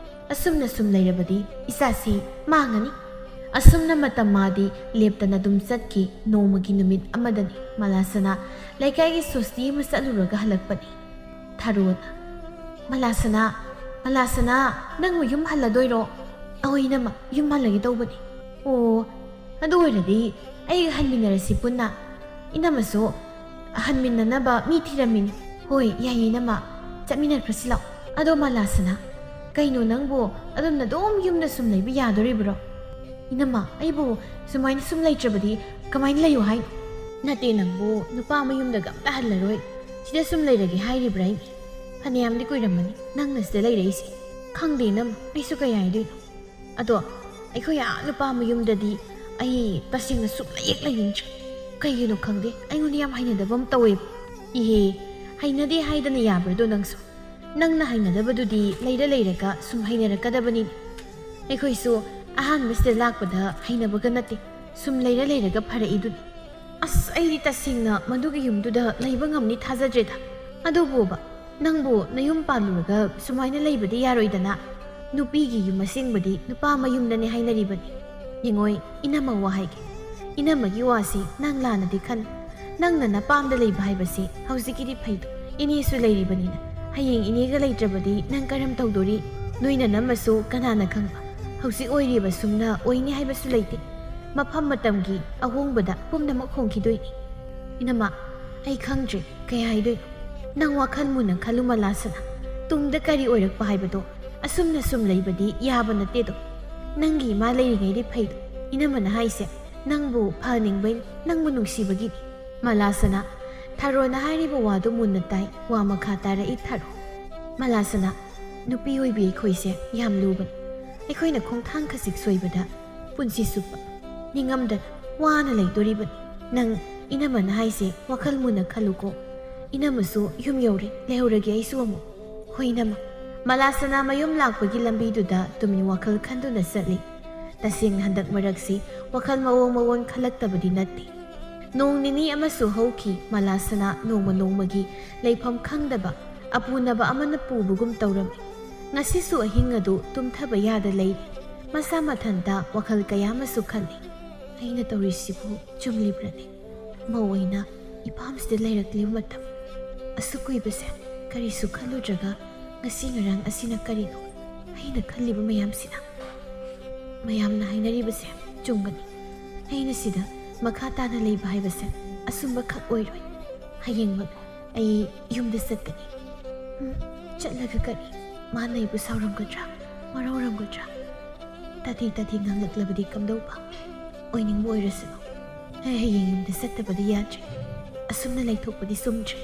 ꯑꯁꯨꯝꯅ ꯁꯨꯝ ꯂꯩꯔꯕꯗꯤ ꯏꯆꯥꯁꯤ ꯃꯥꯡꯉꯅꯤ꯫" ꯑꯁꯨꯝꯅ ꯃꯇꯝ ꯃꯥꯗꯤ ꯂꯦꯞꯇꯅ ꯑꯗꯨꯝ ꯆꯠꯈꯤ꯫ ꯅꯣꯡꯃꯒꯤ ꯅꯨꯃꯤꯠ ꯑꯃꯗꯅꯤ ꯃꯂꯥꯁꯅꯥ ꯂꯩꯀꯥꯏꯒꯤ ꯁꯣꯁꯇꯤ ꯑꯃ ꯆꯠꯂꯨꯔꯒ ꯍꯜꯂꯛꯄꯅꯤ꯫ ꯊꯥꯔꯣꯅ, "ꯃꯂꯥꯁꯅꯥ, ꯃꯂꯥꯁꯅꯥ, ꯅꯪꯕꯨ ꯌꯨꯝ ꯍꯜꯂꯗꯣꯏꯔꯣ?" "ꯑꯍꯣꯏ ꯏꯅꯝꯃ, ꯌꯨꯝ ꯍꯜꯂꯒꯦ ꯇꯧꯕꯅꯤ꯫" "ꯑꯣ, ꯑꯗꯨ ꯑꯣꯏꯔꯗꯤ ꯑꯩꯒ ꯍꯟꯃꯤꯟꯅꯔꯁꯤ ꯄꯨꯟꯅ꯫ ꯏꯅꯝꯃꯁꯨ ꯍꯟꯃꯤꯟꯅꯅꯕ ꯃꯤ ꯊꯤꯔꯝꯃꯤꯅꯤ꯫" "ꯍꯣꯏ, ꯌꯥꯏꯌꯦ ꯏꯅꯝꯃ, ꯆꯠꯃꯤꯟꯅꯈ꯭ꯔꯁꯤ ꯂꯥꯛꯑꯣ꯫" "ꯑꯗꯣ ꯃꯂꯥꯁꯅꯥ, ꯀꯩꯅꯣ ꯅꯪꯕꯨ ꯑꯗꯨꯝꯅ ꯑꯗꯨꯝ ꯌꯨꯝꯗ ꯁꯨꯝ ꯂꯩꯕ ꯌꯥꯗꯣꯔꯤꯕ꯭ꯔꯣ?" "ꯏꯅꯝꯃ, ꯑꯩꯕꯨ ꯁꯨꯃꯥꯏꯅ ꯁꯨꯝ ꯂꯩꯇ꯭ꯔꯕꯗꯤ ꯀꯃꯥꯏꯅ ꯂꯩꯌꯨ ꯍꯥꯏꯅꯣ?" "ꯅꯠꯇꯦ, ꯅꯪꯕꯨ ꯅꯨꯄꯥ ꯃꯌꯨꯝꯗꯒ ꯑꯝꯇ ꯍꯜꯂꯔꯣꯏ, ꯁꯤꯗ ꯁꯨꯝ ꯂꯩꯔꯒꯦ ꯍꯥꯏꯔꯤꯕ꯭ꯔꯥ ꯑꯩꯅꯦ? ꯐꯅꯌꯥꯝꯗꯤ ꯀꯨꯏꯔꯝꯃꯅꯤ ꯅꯪꯅ ꯁꯤꯗ ꯂꯩꯔꯛꯏꯁꯦ꯫ ꯈꯪꯗꯦ ꯏꯅꯝꯃ, ꯑꯩꯁꯨ ꯀꯩ ꯍꯥꯏꯗꯣꯏꯅꯣ꯫ ꯑꯗꯣ ꯑꯩꯈꯣꯏ ꯑꯥ ꯅꯨꯄꯥ ꯃꯌꯨꯝꯗꯗꯤ ꯑꯩ ꯇꯁꯦꯡꯅ ꯁꯨꯛꯂꯩ ꯍꯦꯛ ꯂꯩꯅꯤꯡꯗ꯭ꯔꯦ꯫ ꯀꯩꯒꯤꯅꯣ ꯈꯪꯗꯦ, ꯑꯩꯉꯣꯟꯗ ꯌꯥꯝ ꯍꯩꯅꯗꯕ ꯑꯃ ꯇꯧꯋꯦꯕ꯫" "ꯏꯍꯦ, ꯍꯩꯅꯗꯦ ꯍꯥꯏꯗꯅ ꯌꯥꯕ꯭ꯔꯗꯣ ꯅꯪꯁꯨ? ꯅꯪꯅ ꯍꯩꯅꯗꯕꯗꯨꯗꯤ ꯂꯩꯔ ꯂꯩꯔꯒ ꯁꯨꯝ ꯍꯩꯅꯔꯛꯀꯗꯕꯅꯤꯅꯦ꯫ ꯑꯩꯈꯣꯏꯁꯨ ꯑꯍꯥꯟꯕ ꯁꯤꯗ ꯂꯥꯛꯄꯗ ꯍꯩꯅꯕꯒ ꯅꯠꯇꯦ, ꯁꯨꯝ ꯂꯩꯔ ꯂꯩꯔꯒ ꯐꯔꯛꯏꯗꯨꯅꯤ꯫" "ꯑꯁ, ꯑꯩꯗꯤ ꯇꯁꯦꯡꯅ ꯃꯗꯨꯒꯤ ꯌꯨꯝꯗꯨꯗ ꯂꯩꯕ ꯉꯝꯅꯤ ꯊꯥꯖꯗ꯭ꯔꯦꯗ꯫ ꯑꯗꯨꯕꯨꯕ, ꯅꯪꯕꯨ ꯅꯌꯨꯝ ꯄꯥꯜꯂꯨꯔꯒ ꯁꯨꯃꯥꯏꯅ ꯂꯩꯕꯗꯤ ꯌꯥꯔꯣꯏꯗꯅ꯫ ꯅꯨꯄꯤꯒꯤ ꯌꯨꯝ ꯑꯁꯦꯡꯕꯗꯤ ꯅꯨꯄꯥ ꯃꯌꯨꯝꯗꯅꯦ ꯍꯥꯏꯅꯔꯤꯕꯅꯤ꯫ ꯌꯦꯡꯉꯣꯏ, ꯏꯅꯝꯃ ꯋꯥ ꯍꯥꯏꯒꯦ꯫ ꯏꯅꯝꯃꯒꯤ ꯋꯥꯁꯤ ꯅꯪ ꯂꯥꯟꯅꯗꯤ ꯈꯟ꯫ ꯅꯪꯅ ꯅꯄꯥꯝꯗ ꯂꯩꯕ ꯍꯥꯏꯕꯁꯤ ꯍꯧꯖꯤꯛꯀꯤꯗꯤ ꯐꯩꯗꯣ꯫ ꯏꯅꯦꯁꯨ ꯂꯩꯔꯤꯕꯅꯤꯅ꯫ ꯍꯌꯦꯡ ꯏꯅꯦꯒ ꯂꯩꯇ꯭ꯔꯕꯗꯤ ꯅꯪ ꯀꯔꯝ ꯇꯧꯗꯣꯔꯤ? ꯅꯣꯏ ꯅꯅꯝꯃꯁꯨ ꯀꯅꯥꯅ ꯈꯪꯕ? ꯍꯧꯖꯤꯛ ꯑꯣꯏꯔꯤꯕ ꯁꯨꯝꯅ ꯑꯣꯏꯅꯤ ꯍꯥꯏꯕꯁꯨ ꯂꯩꯇꯦ꯫ ꯃꯐꯝ ꯃꯇꯝꯒꯤ ꯑꯍꯣꯡꯕꯗ ꯄꯨꯝꯅꯃꯛ ꯍꯣꯡꯈꯤꯗꯣꯏꯅꯤ꯫" "ꯏꯅꯝꯃ, ꯑꯩ ꯈꯪꯗ꯭ꯔꯦ ꯀꯩ ꯍꯥꯏꯗꯣꯏꯅꯣ꯫ ꯅꯪ ꯋꯥꯈꯜ ꯃꯨꯟꯅ ꯈꯜꯂꯨ ꯃꯂꯥꯁꯅꯥ꯫ ꯇꯨꯡꯗ ꯀꯔꯤ ꯑꯣꯏꯔꯛꯄ ꯍꯥꯏꯕꯗꯣ ꯑꯁꯨꯝꯅ ꯁꯨꯝ ꯂꯩꯕꯗꯤ ꯌꯥꯕ ꯅꯠꯇꯦꯗꯣ꯫ ꯅꯪꯒꯤ ꯏꯃꯥ ꯂꯩꯔꯤꯉꯩꯗꯤ ꯐꯩꯗꯣ꯫ ꯏꯅꯝꯃꯅ ꯍꯥꯏꯁꯦ ꯅꯪꯕꯨ ꯐꯍꯟꯅꯤꯡꯕꯩ, ꯅꯪꯕꯨ ꯅꯨꯡꯁꯤꯕꯒꯤꯅꯤ꯫" ꯃꯂꯥꯁꯅꯥ, ꯊꯥꯔꯣꯅ ꯍꯥꯏꯔꯤꯕ ꯋꯥꯗꯨ ꯃꯨꯟꯅ ꯇꯥꯏ꯫ ꯋꯥ ꯃꯈꯥ ꯇꯥꯔꯛꯏ ꯊꯥꯔꯣ꯫ "ꯃꯂꯥꯁꯅꯥ, ꯅꯨꯄꯤ ꯑꯣꯏꯕꯤ ꯑꯩꯈꯣꯏꯁꯦ ꯌꯥꯝ ꯂꯨꯕꯅꯤ꯫ ꯑꯩꯈꯣꯏꯅ ꯈꯣꯡꯊꯥꯡ ꯈꯖꯤꯛ ꯁꯣꯏꯕꯗ ꯄꯨꯟꯁꯤ ꯆꯨꯞꯄ ꯅꯤꯡꯉꯝꯗꯅ ꯋꯥꯅ ꯂꯩꯗꯣꯔꯤꯕꯅꯤ꯫ ꯅꯪ ꯏꯅꯝꯃꯅ ꯍꯥꯏꯁꯦ ꯋꯥꯈꯜ ꯃꯨꯟꯅ ꯈꯜꯂꯨꯀꯣ꯫ ꯏꯅꯝꯃꯁꯨ ꯌꯨꯝ ꯌꯧꯔꯦ, ꯂꯩꯍꯧꯔꯒꯦ ꯑꯩꯁꯨ ꯑꯃꯨꯛ꯫" "ꯍꯣꯏ ꯏꯅꯝꯃ꯫" ꯃꯂꯥꯁꯅꯥ ꯃꯌꯨꯝ ꯂꯥꯛꯄꯒꯤ ꯂꯝꯕꯤꯗꯨꯗ ꯇꯨꯃꯤꯟ ꯋꯥꯈꯜ ꯈꯟꯗꯨꯅ ꯆꯠꯂꯤ꯫ ꯇꯁꯦꯡꯅ ꯍꯟꯗꯛ ꯃꯔꯛꯁꯤ ꯋꯥꯈꯜ ꯃꯑꯣꯡ ꯃꯑꯣꯡ ꯈꯜꯂꯛꯇꯕꯗꯤ ꯅꯠꯇꯦ꯫ ꯅꯣꯡ ꯅꯤꯅꯤ ꯑꯃꯁꯨ ꯍꯧꯈꯤ꯫ ꯃꯂꯥꯁꯅꯥ ꯅꯣꯡꯃ ꯅꯣꯡꯃꯒꯤ ꯂꯩꯐꯝ ꯈꯪꯗꯕ ꯑꯄꯨꯅꯕ ꯑꯃꯅ ꯄꯨꯕꯒꯨꯝ ꯇꯧꯔꯝꯃꯤ꯫ ꯉꯁꯤꯁꯨ ꯑꯍꯤꯡ ꯑꯗꯨ ꯇꯨꯝꯊꯕ ꯌꯥꯗ ꯂꯩꯔꯤ꯫ ꯃꯁꯥ ꯃꯊꯟꯇ ꯋꯥꯈꯜ ꯀꯌꯥ ꯑꯃꯁꯨ ꯈꯜꯂꯤ꯫ "ꯑꯩꯅ ꯇꯧꯔꯤꯁꯤꯕꯨ ꯆꯨꯝꯂꯤꯕ꯭ꯔꯅꯦ? ꯃꯧ ꯑꯣꯏꯅ ꯏꯄꯥꯝꯁꯤꯗ ꯂꯩꯔꯛꯂꯤꯕ ꯃꯇꯝ ꯑꯁꯨꯛ ꯀꯨꯏꯕꯁꯦ ꯀꯔꯤꯁꯨ ꯈꯜꯂꯨꯗ꯭ꯔꯒ ꯉꯁꯤ ꯉꯔꯥꯡ ꯑꯁꯤꯅ ꯀꯔꯤꯅꯣ? ꯑꯩꯅ ꯈꯜꯂꯤꯕ ꯃꯌꯥꯝꯁꯤꯅ?" ꯃꯌꯥꯝꯅ ꯍꯥꯏꯅꯔꯤꯕꯁꯦ ꯆꯨꯝꯒꯅꯤ꯫ ꯑꯩꯅ ꯁꯤꯗ ꯃꯈꯥ ꯇꯥꯅ ꯂꯩꯕ ꯍꯥꯏꯕꯁꯦ ꯑꯆꯨꯝꯕ ꯈꯛ ꯑꯣꯏꯔꯣꯏ꯫ ꯍꯌꯦꯡꯃꯛ ꯑꯩ ꯌꯨꯝꯗ ꯆꯠꯀꯅꯤ꯫ ꯎꯝ, ꯆꯠꯂꯒ ꯀꯔꯤ? ꯃꯥꯅ ꯑꯩꯕꯨ ꯁꯥꯎꯔꯝꯒꯗ꯭ꯔꯥ? ꯋꯥꯔꯧꯔꯝꯒꯗ꯭ꯔꯥ? ꯇꯥꯊꯤ ꯇꯥꯊꯤ ꯉꯥꯡꯂꯛꯂꯕꯗꯤ ꯀꯝꯗꯧꯕ? ꯑꯣꯏꯅꯤꯡꯕ ꯑꯣꯏꯔꯁꯅꯨ꯫ ꯑꯩ ꯍꯌꯦꯡ ꯌꯨꯝꯗ ꯆꯠꯇꯕꯗꯤ ꯌꯥꯗ꯭ꯔꯦ꯫ ꯑꯁꯨꯝꯅ ꯂꯩꯊꯣꯛꯄꯗꯤ ꯆꯨꯝꯗ꯭ꯔꯦ꯫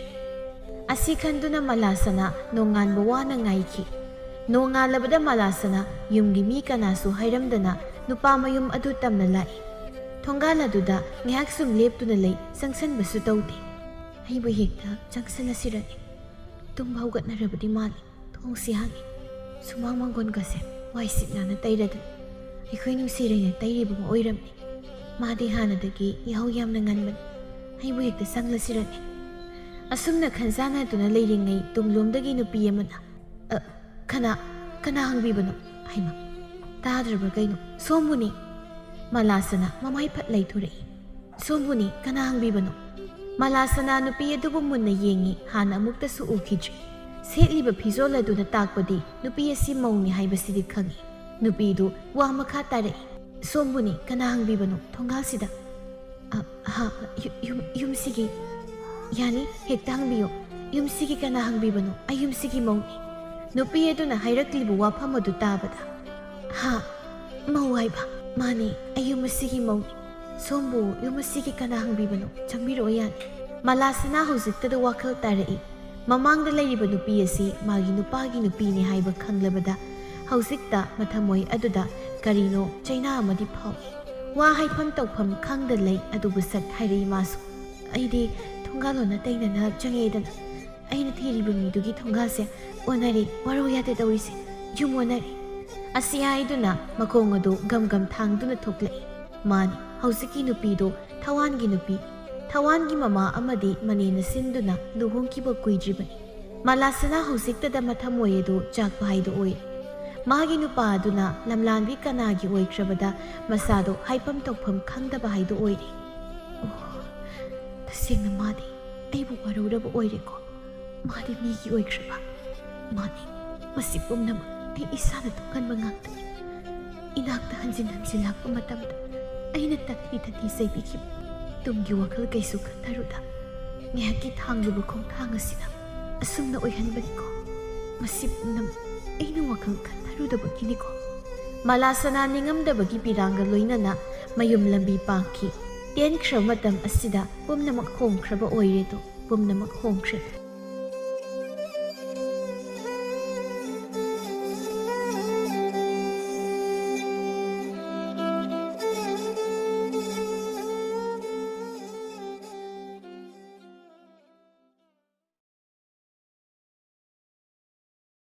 ꯑꯁꯤ ꯈꯟꯗꯨꯅ ꯃꯂꯥꯁꯅꯥ ꯅꯣꯡꯉꯥꯟꯕ ꯋꯥꯅ ꯉꯥꯏꯈꯤ꯫ ꯅꯣꯡꯉꯥꯜꯂꯕꯗ ꯃꯂꯥꯁꯅꯥ ꯌꯨꯝꯒꯤ ꯃꯤ ꯀꯅꯥꯁꯨ ꯍꯥꯏꯔꯝꯗꯅ ꯅꯨꯄꯥ ꯃꯌꯨꯝ ꯑꯗꯨ ꯇꯝꯅ ꯂꯥꯛꯏ꯫ ꯊꯣꯡꯒꯥꯜ ꯑꯗꯨꯗ ꯉꯥꯏꯍꯥꯛ ꯁꯨꯝ ꯂꯦꯞꯇꯨꯅ ꯂꯩ, ꯆꯪꯁꯟꯕꯁꯨ ꯇꯧꯗꯦ꯫ ꯑꯩꯕꯨ ꯍꯦꯛꯇ ꯆꯪꯁꯜꯂꯁꯤꯔꯅꯦ? ꯇꯨꯝꯕ ꯍꯧꯒꯠꯅꯔꯕꯗꯤ ꯃꯥꯜꯂꯤ꯫ ꯊꯣꯡꯁꯤ ꯍꯥꯡꯉꯤ꯫ ꯁꯨꯃꯥꯡ ꯃꯥꯡꯒꯣꯟꯒꯁꯦ ꯋꯥꯏ ꯁꯤꯠ ꯅꯥꯟꯅ ꯇꯩꯔꯗꯨꯅ ꯑꯩꯈꯣꯏ ꯅꯨꯡꯁꯤꯔꯩꯅ ꯇꯩꯔꯤꯕ ꯑꯃ ꯑꯣꯏꯔꯝꯃꯤ꯫ ꯃꯥꯗꯤ ꯍꯥꯟꯅꯗꯒꯤ ꯌꯥꯍꯧ ꯌꯥꯝꯅ ꯉꯟꯕꯅꯤ꯫ ꯑꯩꯕꯨ ꯍꯦꯛꯇ ꯆꯪꯂꯁꯤꯔꯅꯦ? ꯑꯁꯨꯝꯅ ꯈꯟꯖꯥꯟꯅꯗꯨꯅ ꯂꯩꯔꯤꯉꯩ ꯇꯨꯡꯂꯣꯝꯗꯒꯤ ꯅꯨꯄꯤ ꯑꯃꯅ, "ꯑ, ꯀꯅꯥ, ꯀꯅꯥ ꯍꯪꯕꯤꯕꯅꯣ?" ꯍꯩꯃꯥ, ꯇꯥꯗ꯭ꯔꯕ꯭ꯔꯥ ꯀꯩꯅꯣ? "ꯁꯣꯝꯕꯨꯅꯤ!" ꯃꯂꯥꯁꯅꯥ ꯃꯃꯥꯏ ꯐꯠ ꯂꯩꯊꯣꯔꯛꯏ꯫ "ꯁꯣꯝꯕꯨꯅꯤ, ꯀꯅꯥ ꯍꯪꯕꯤꯕꯅꯣ?" ꯃꯂꯥꯁꯅꯥ ꯅꯨꯄꯤ ꯑꯗꯨꯕꯨ ꯃꯨꯟꯅ ꯌꯦꯡꯉꯤ, ꯍꯥꯟꯅ ꯑꯃꯨꯛꯇꯁꯨ ꯎꯈꯤꯗ꯭ꯔꯤ꯫ ꯁꯦꯠꯂꯤꯕ ꯐꯤꯖꯣꯜ ꯑꯗꯨꯅ ꯇꯥꯛꯄꯗꯤ ꯅꯨꯄꯤ ꯑꯁꯤ ꯃꯧꯅꯤ ꯍꯥꯏꯕꯁꯤꯗꯤ ꯈꯪꯉꯤ꯫ ꯅꯨꯄꯤꯗꯨ ꯋꯥ ꯃꯈꯥ ꯇꯥꯔꯛꯏ꯫ "ꯁꯣꯝꯕꯨꯅꯤ, ꯀꯅꯥ ꯍꯪꯕꯤꯕꯅꯣ ꯊꯣꯡꯒꯥꯜꯁꯤꯗ?" "ꯑ, ꯍꯥ, ꯌꯨ-, ꯌꯨꯝ, ꯌꯨꯝꯁꯤꯒꯤ?" "ꯌꯥꯅꯤ, ꯍꯦꯛꯇ ꯍꯪꯕꯤꯌꯨ꯫ ꯌꯨꯝꯁꯤꯒꯤ ꯀꯅꯥ ꯍꯪꯕꯤꯕꯅꯣ? ꯑꯩ ꯌꯨꯝꯁꯤꯒꯤ ꯃꯧꯅꯤ꯫" ꯅꯨꯄꯤ ꯑꯗꯨꯅ ꯍꯥꯏꯔꯛꯂꯤꯕ ꯋꯥꯐꯝ ꯑꯗꯨ ꯇꯥꯕꯗ, "ꯍꯥ? ꯃꯧ ꯍꯥꯏꯕ?" "ꯃꯥꯅꯤ, ꯑꯩ ꯌꯨꯝ ꯑꯁꯤꯒꯤ ꯃꯧꯅꯤ꯫" "ꯁꯣꯝꯕꯨ ꯌꯨꯝ ꯑꯁꯤꯒꯤ ꯀꯅꯥ ꯍꯪꯕꯤꯕꯅꯣ? ꯆꯪꯕꯤꯔꯛꯑꯣ ꯌꯥꯅꯤ꯫" ꯃꯂꯥꯁꯅꯥ ꯍꯧꯖꯤꯛꯇꯗ ꯋꯥꯈꯜ ꯇꯥꯔꯛꯏ꯫ ꯃꯃꯥꯡꯗ ꯂꯩꯔꯤꯕ ꯅꯨꯄꯤ ꯑꯁꯤ ꯃꯥꯒꯤ ꯅꯨꯄꯥꯒꯤ ꯅꯨꯄꯤꯅꯤ ꯍꯥꯏꯕ ꯈꯪꯂꯕꯗ ꯍꯧꯖꯤꯛꯇ ꯃꯊꯃꯣꯏ ꯑꯗꯨꯗ ꯀꯔꯤꯅꯣ ꯆꯩꯅꯥ ꯑꯃꯗꯤ ꯐꯥꯎꯏ꯫ ꯋꯥ ꯍꯥꯏꯐꯝ ꯇꯧꯐꯝ ꯈꯪꯗ ꯂꯩ꯫ ꯑꯗꯨꯕꯨ ꯁꯠ ꯍꯥꯏꯔꯛꯏ ꯃꯥꯁꯨ꯫ "ꯑꯩꯗꯤ ꯊꯣꯡꯒꯥꯜ ꯂꯣꯟꯅ ꯇꯩꯅꯅ ꯆꯪꯉꯛꯑꯦꯗꯅ꯫ ꯑꯩꯅ ꯊꯤꯔꯤꯕ ꯃꯤꯗꯨꯒꯤ ꯊꯣꯡꯒꯥꯜꯁꯦ ꯑꯣꯟꯅꯔꯦ, ꯋꯥꯔꯧ ꯌꯥꯗꯦ ꯇꯧꯔꯤꯁꯦ, ꯌꯨꯝ ꯑꯣꯟꯅꯔꯦ꯫" ꯑꯁꯤ ꯍꯥꯏꯗꯨꯅ ꯃꯈꯣꯡ ꯑꯗꯨ ꯒꯝ ꯒꯝ ꯊꯥꯡꯗꯨꯅ ꯊꯣꯛꯂꯛꯏ꯫ ꯃꯥꯅꯤ, ꯍꯧꯖꯤꯛꯀꯤ ꯅꯨꯄꯤꯗꯨ ꯊꯋꯥꯟꯒꯤ ꯅꯨꯄꯤ, ꯊꯋꯥꯟꯒꯤ ꯃꯃꯥ ꯑꯃꯗꯤ ꯃꯅꯦꯅ ꯁꯤꯟꯗꯨꯅ ꯂꯨꯍꯣꯡꯈꯤꯕ ꯀꯨꯏꯗ꯭ꯔꯤꯕꯅꯤ꯫ ꯃꯂꯥꯁꯅꯥ ꯍꯧꯖꯤꯛꯇꯗ ꯃꯊꯃꯣꯏ ꯑꯗꯨ ꯆꯥꯛꯄ ꯍꯥꯏꯗꯨ ꯑꯣꯏꯔꯦ꯫ ꯃꯥꯒꯤ ꯅꯨꯄꯥ ꯑꯗꯨꯅ ꯂꯝꯂꯥꯟꯕꯤ ꯀꯅꯥꯒꯤ ꯑꯣꯏꯈ꯭ꯔꯕꯗ ꯃꯁꯥꯗꯣ ꯍꯥꯏꯐꯝ ꯇꯧꯐꯝ ꯈꯪꯗꯕ ꯍꯥꯏꯗꯨ ꯑꯣꯏꯔꯦ꯫ ꯑꯣ, ꯇꯁꯦꯡꯅ ꯃꯥꯗꯤ ꯑꯩꯕꯨ ꯋꯥꯔꯧꯔꯕ ꯑꯣꯏꯔꯦꯀꯣ꯫ ꯃꯥꯗꯤ ꯃꯤꯒꯤ ꯑꯣꯏꯈ꯭ꯔꯕ꯫ ꯃꯥꯅꯤ, ꯃꯁꯤ ꯄꯨꯝꯅꯃꯛ ꯑꯩ ꯏꯁꯥꯅ ꯊꯣꯛꯍꯟꯕ ꯉꯥꯛꯇꯅꯤ꯫ ꯏꯅꯥꯛꯇ ꯍꯟꯖꯤꯟ ꯍꯟꯖꯤꯟ ꯂꯥꯛꯄ ꯃꯇꯝꯗ ꯑꯩꯅ ꯇꯊꯤ ꯇꯊꯤ ꯆꯩꯕꯤꯈꯤꯕ ꯇꯨꯡꯒꯤ ꯋꯥꯈꯜ ꯀꯩꯁꯨ ꯈꯟꯊꯔꯨꯗ ꯉꯥꯏꯍꯥꯛꯀꯤ ꯊꯥꯡꯂꯨꯕ ꯈꯣꯡꯊꯥꯡ ꯑꯁꯤꯅ ꯑꯁꯨꯝꯅ ꯑꯣꯏꯍꯟꯕꯅꯤꯀꯣ꯫ ꯃꯁꯤ ꯄꯨꯝꯅꯃꯛ ꯑꯩꯅ ꯋꯥꯈꯜ ꯈꯟꯊꯔꯨꯗꯕꯒꯤꯅꯤꯀꯣ꯫ ꯃꯂꯥꯁꯅꯥ ꯅꯤꯡꯉꯝꯗꯕꯒꯤ ꯄꯤꯔꯥꯡꯒ ꯂꯣꯏꯅꯅ ꯃꯌꯨꯝ ꯂꯝꯕꯤ ꯄꯥꯡꯈꯤ꯫ ꯇꯦꯟꯈ꯭ꯔꯕ ꯃꯇꯝ ꯑꯁꯤꯗ ꯄꯨꯝꯅꯃꯛ ꯍꯣꯡꯈ꯭ꯔꯕ ꯑꯣꯏꯔꯦꯗꯣ, ꯄꯨꯝꯅꯃꯛ ꯍꯣꯡꯈ꯭ꯔꯦ꯫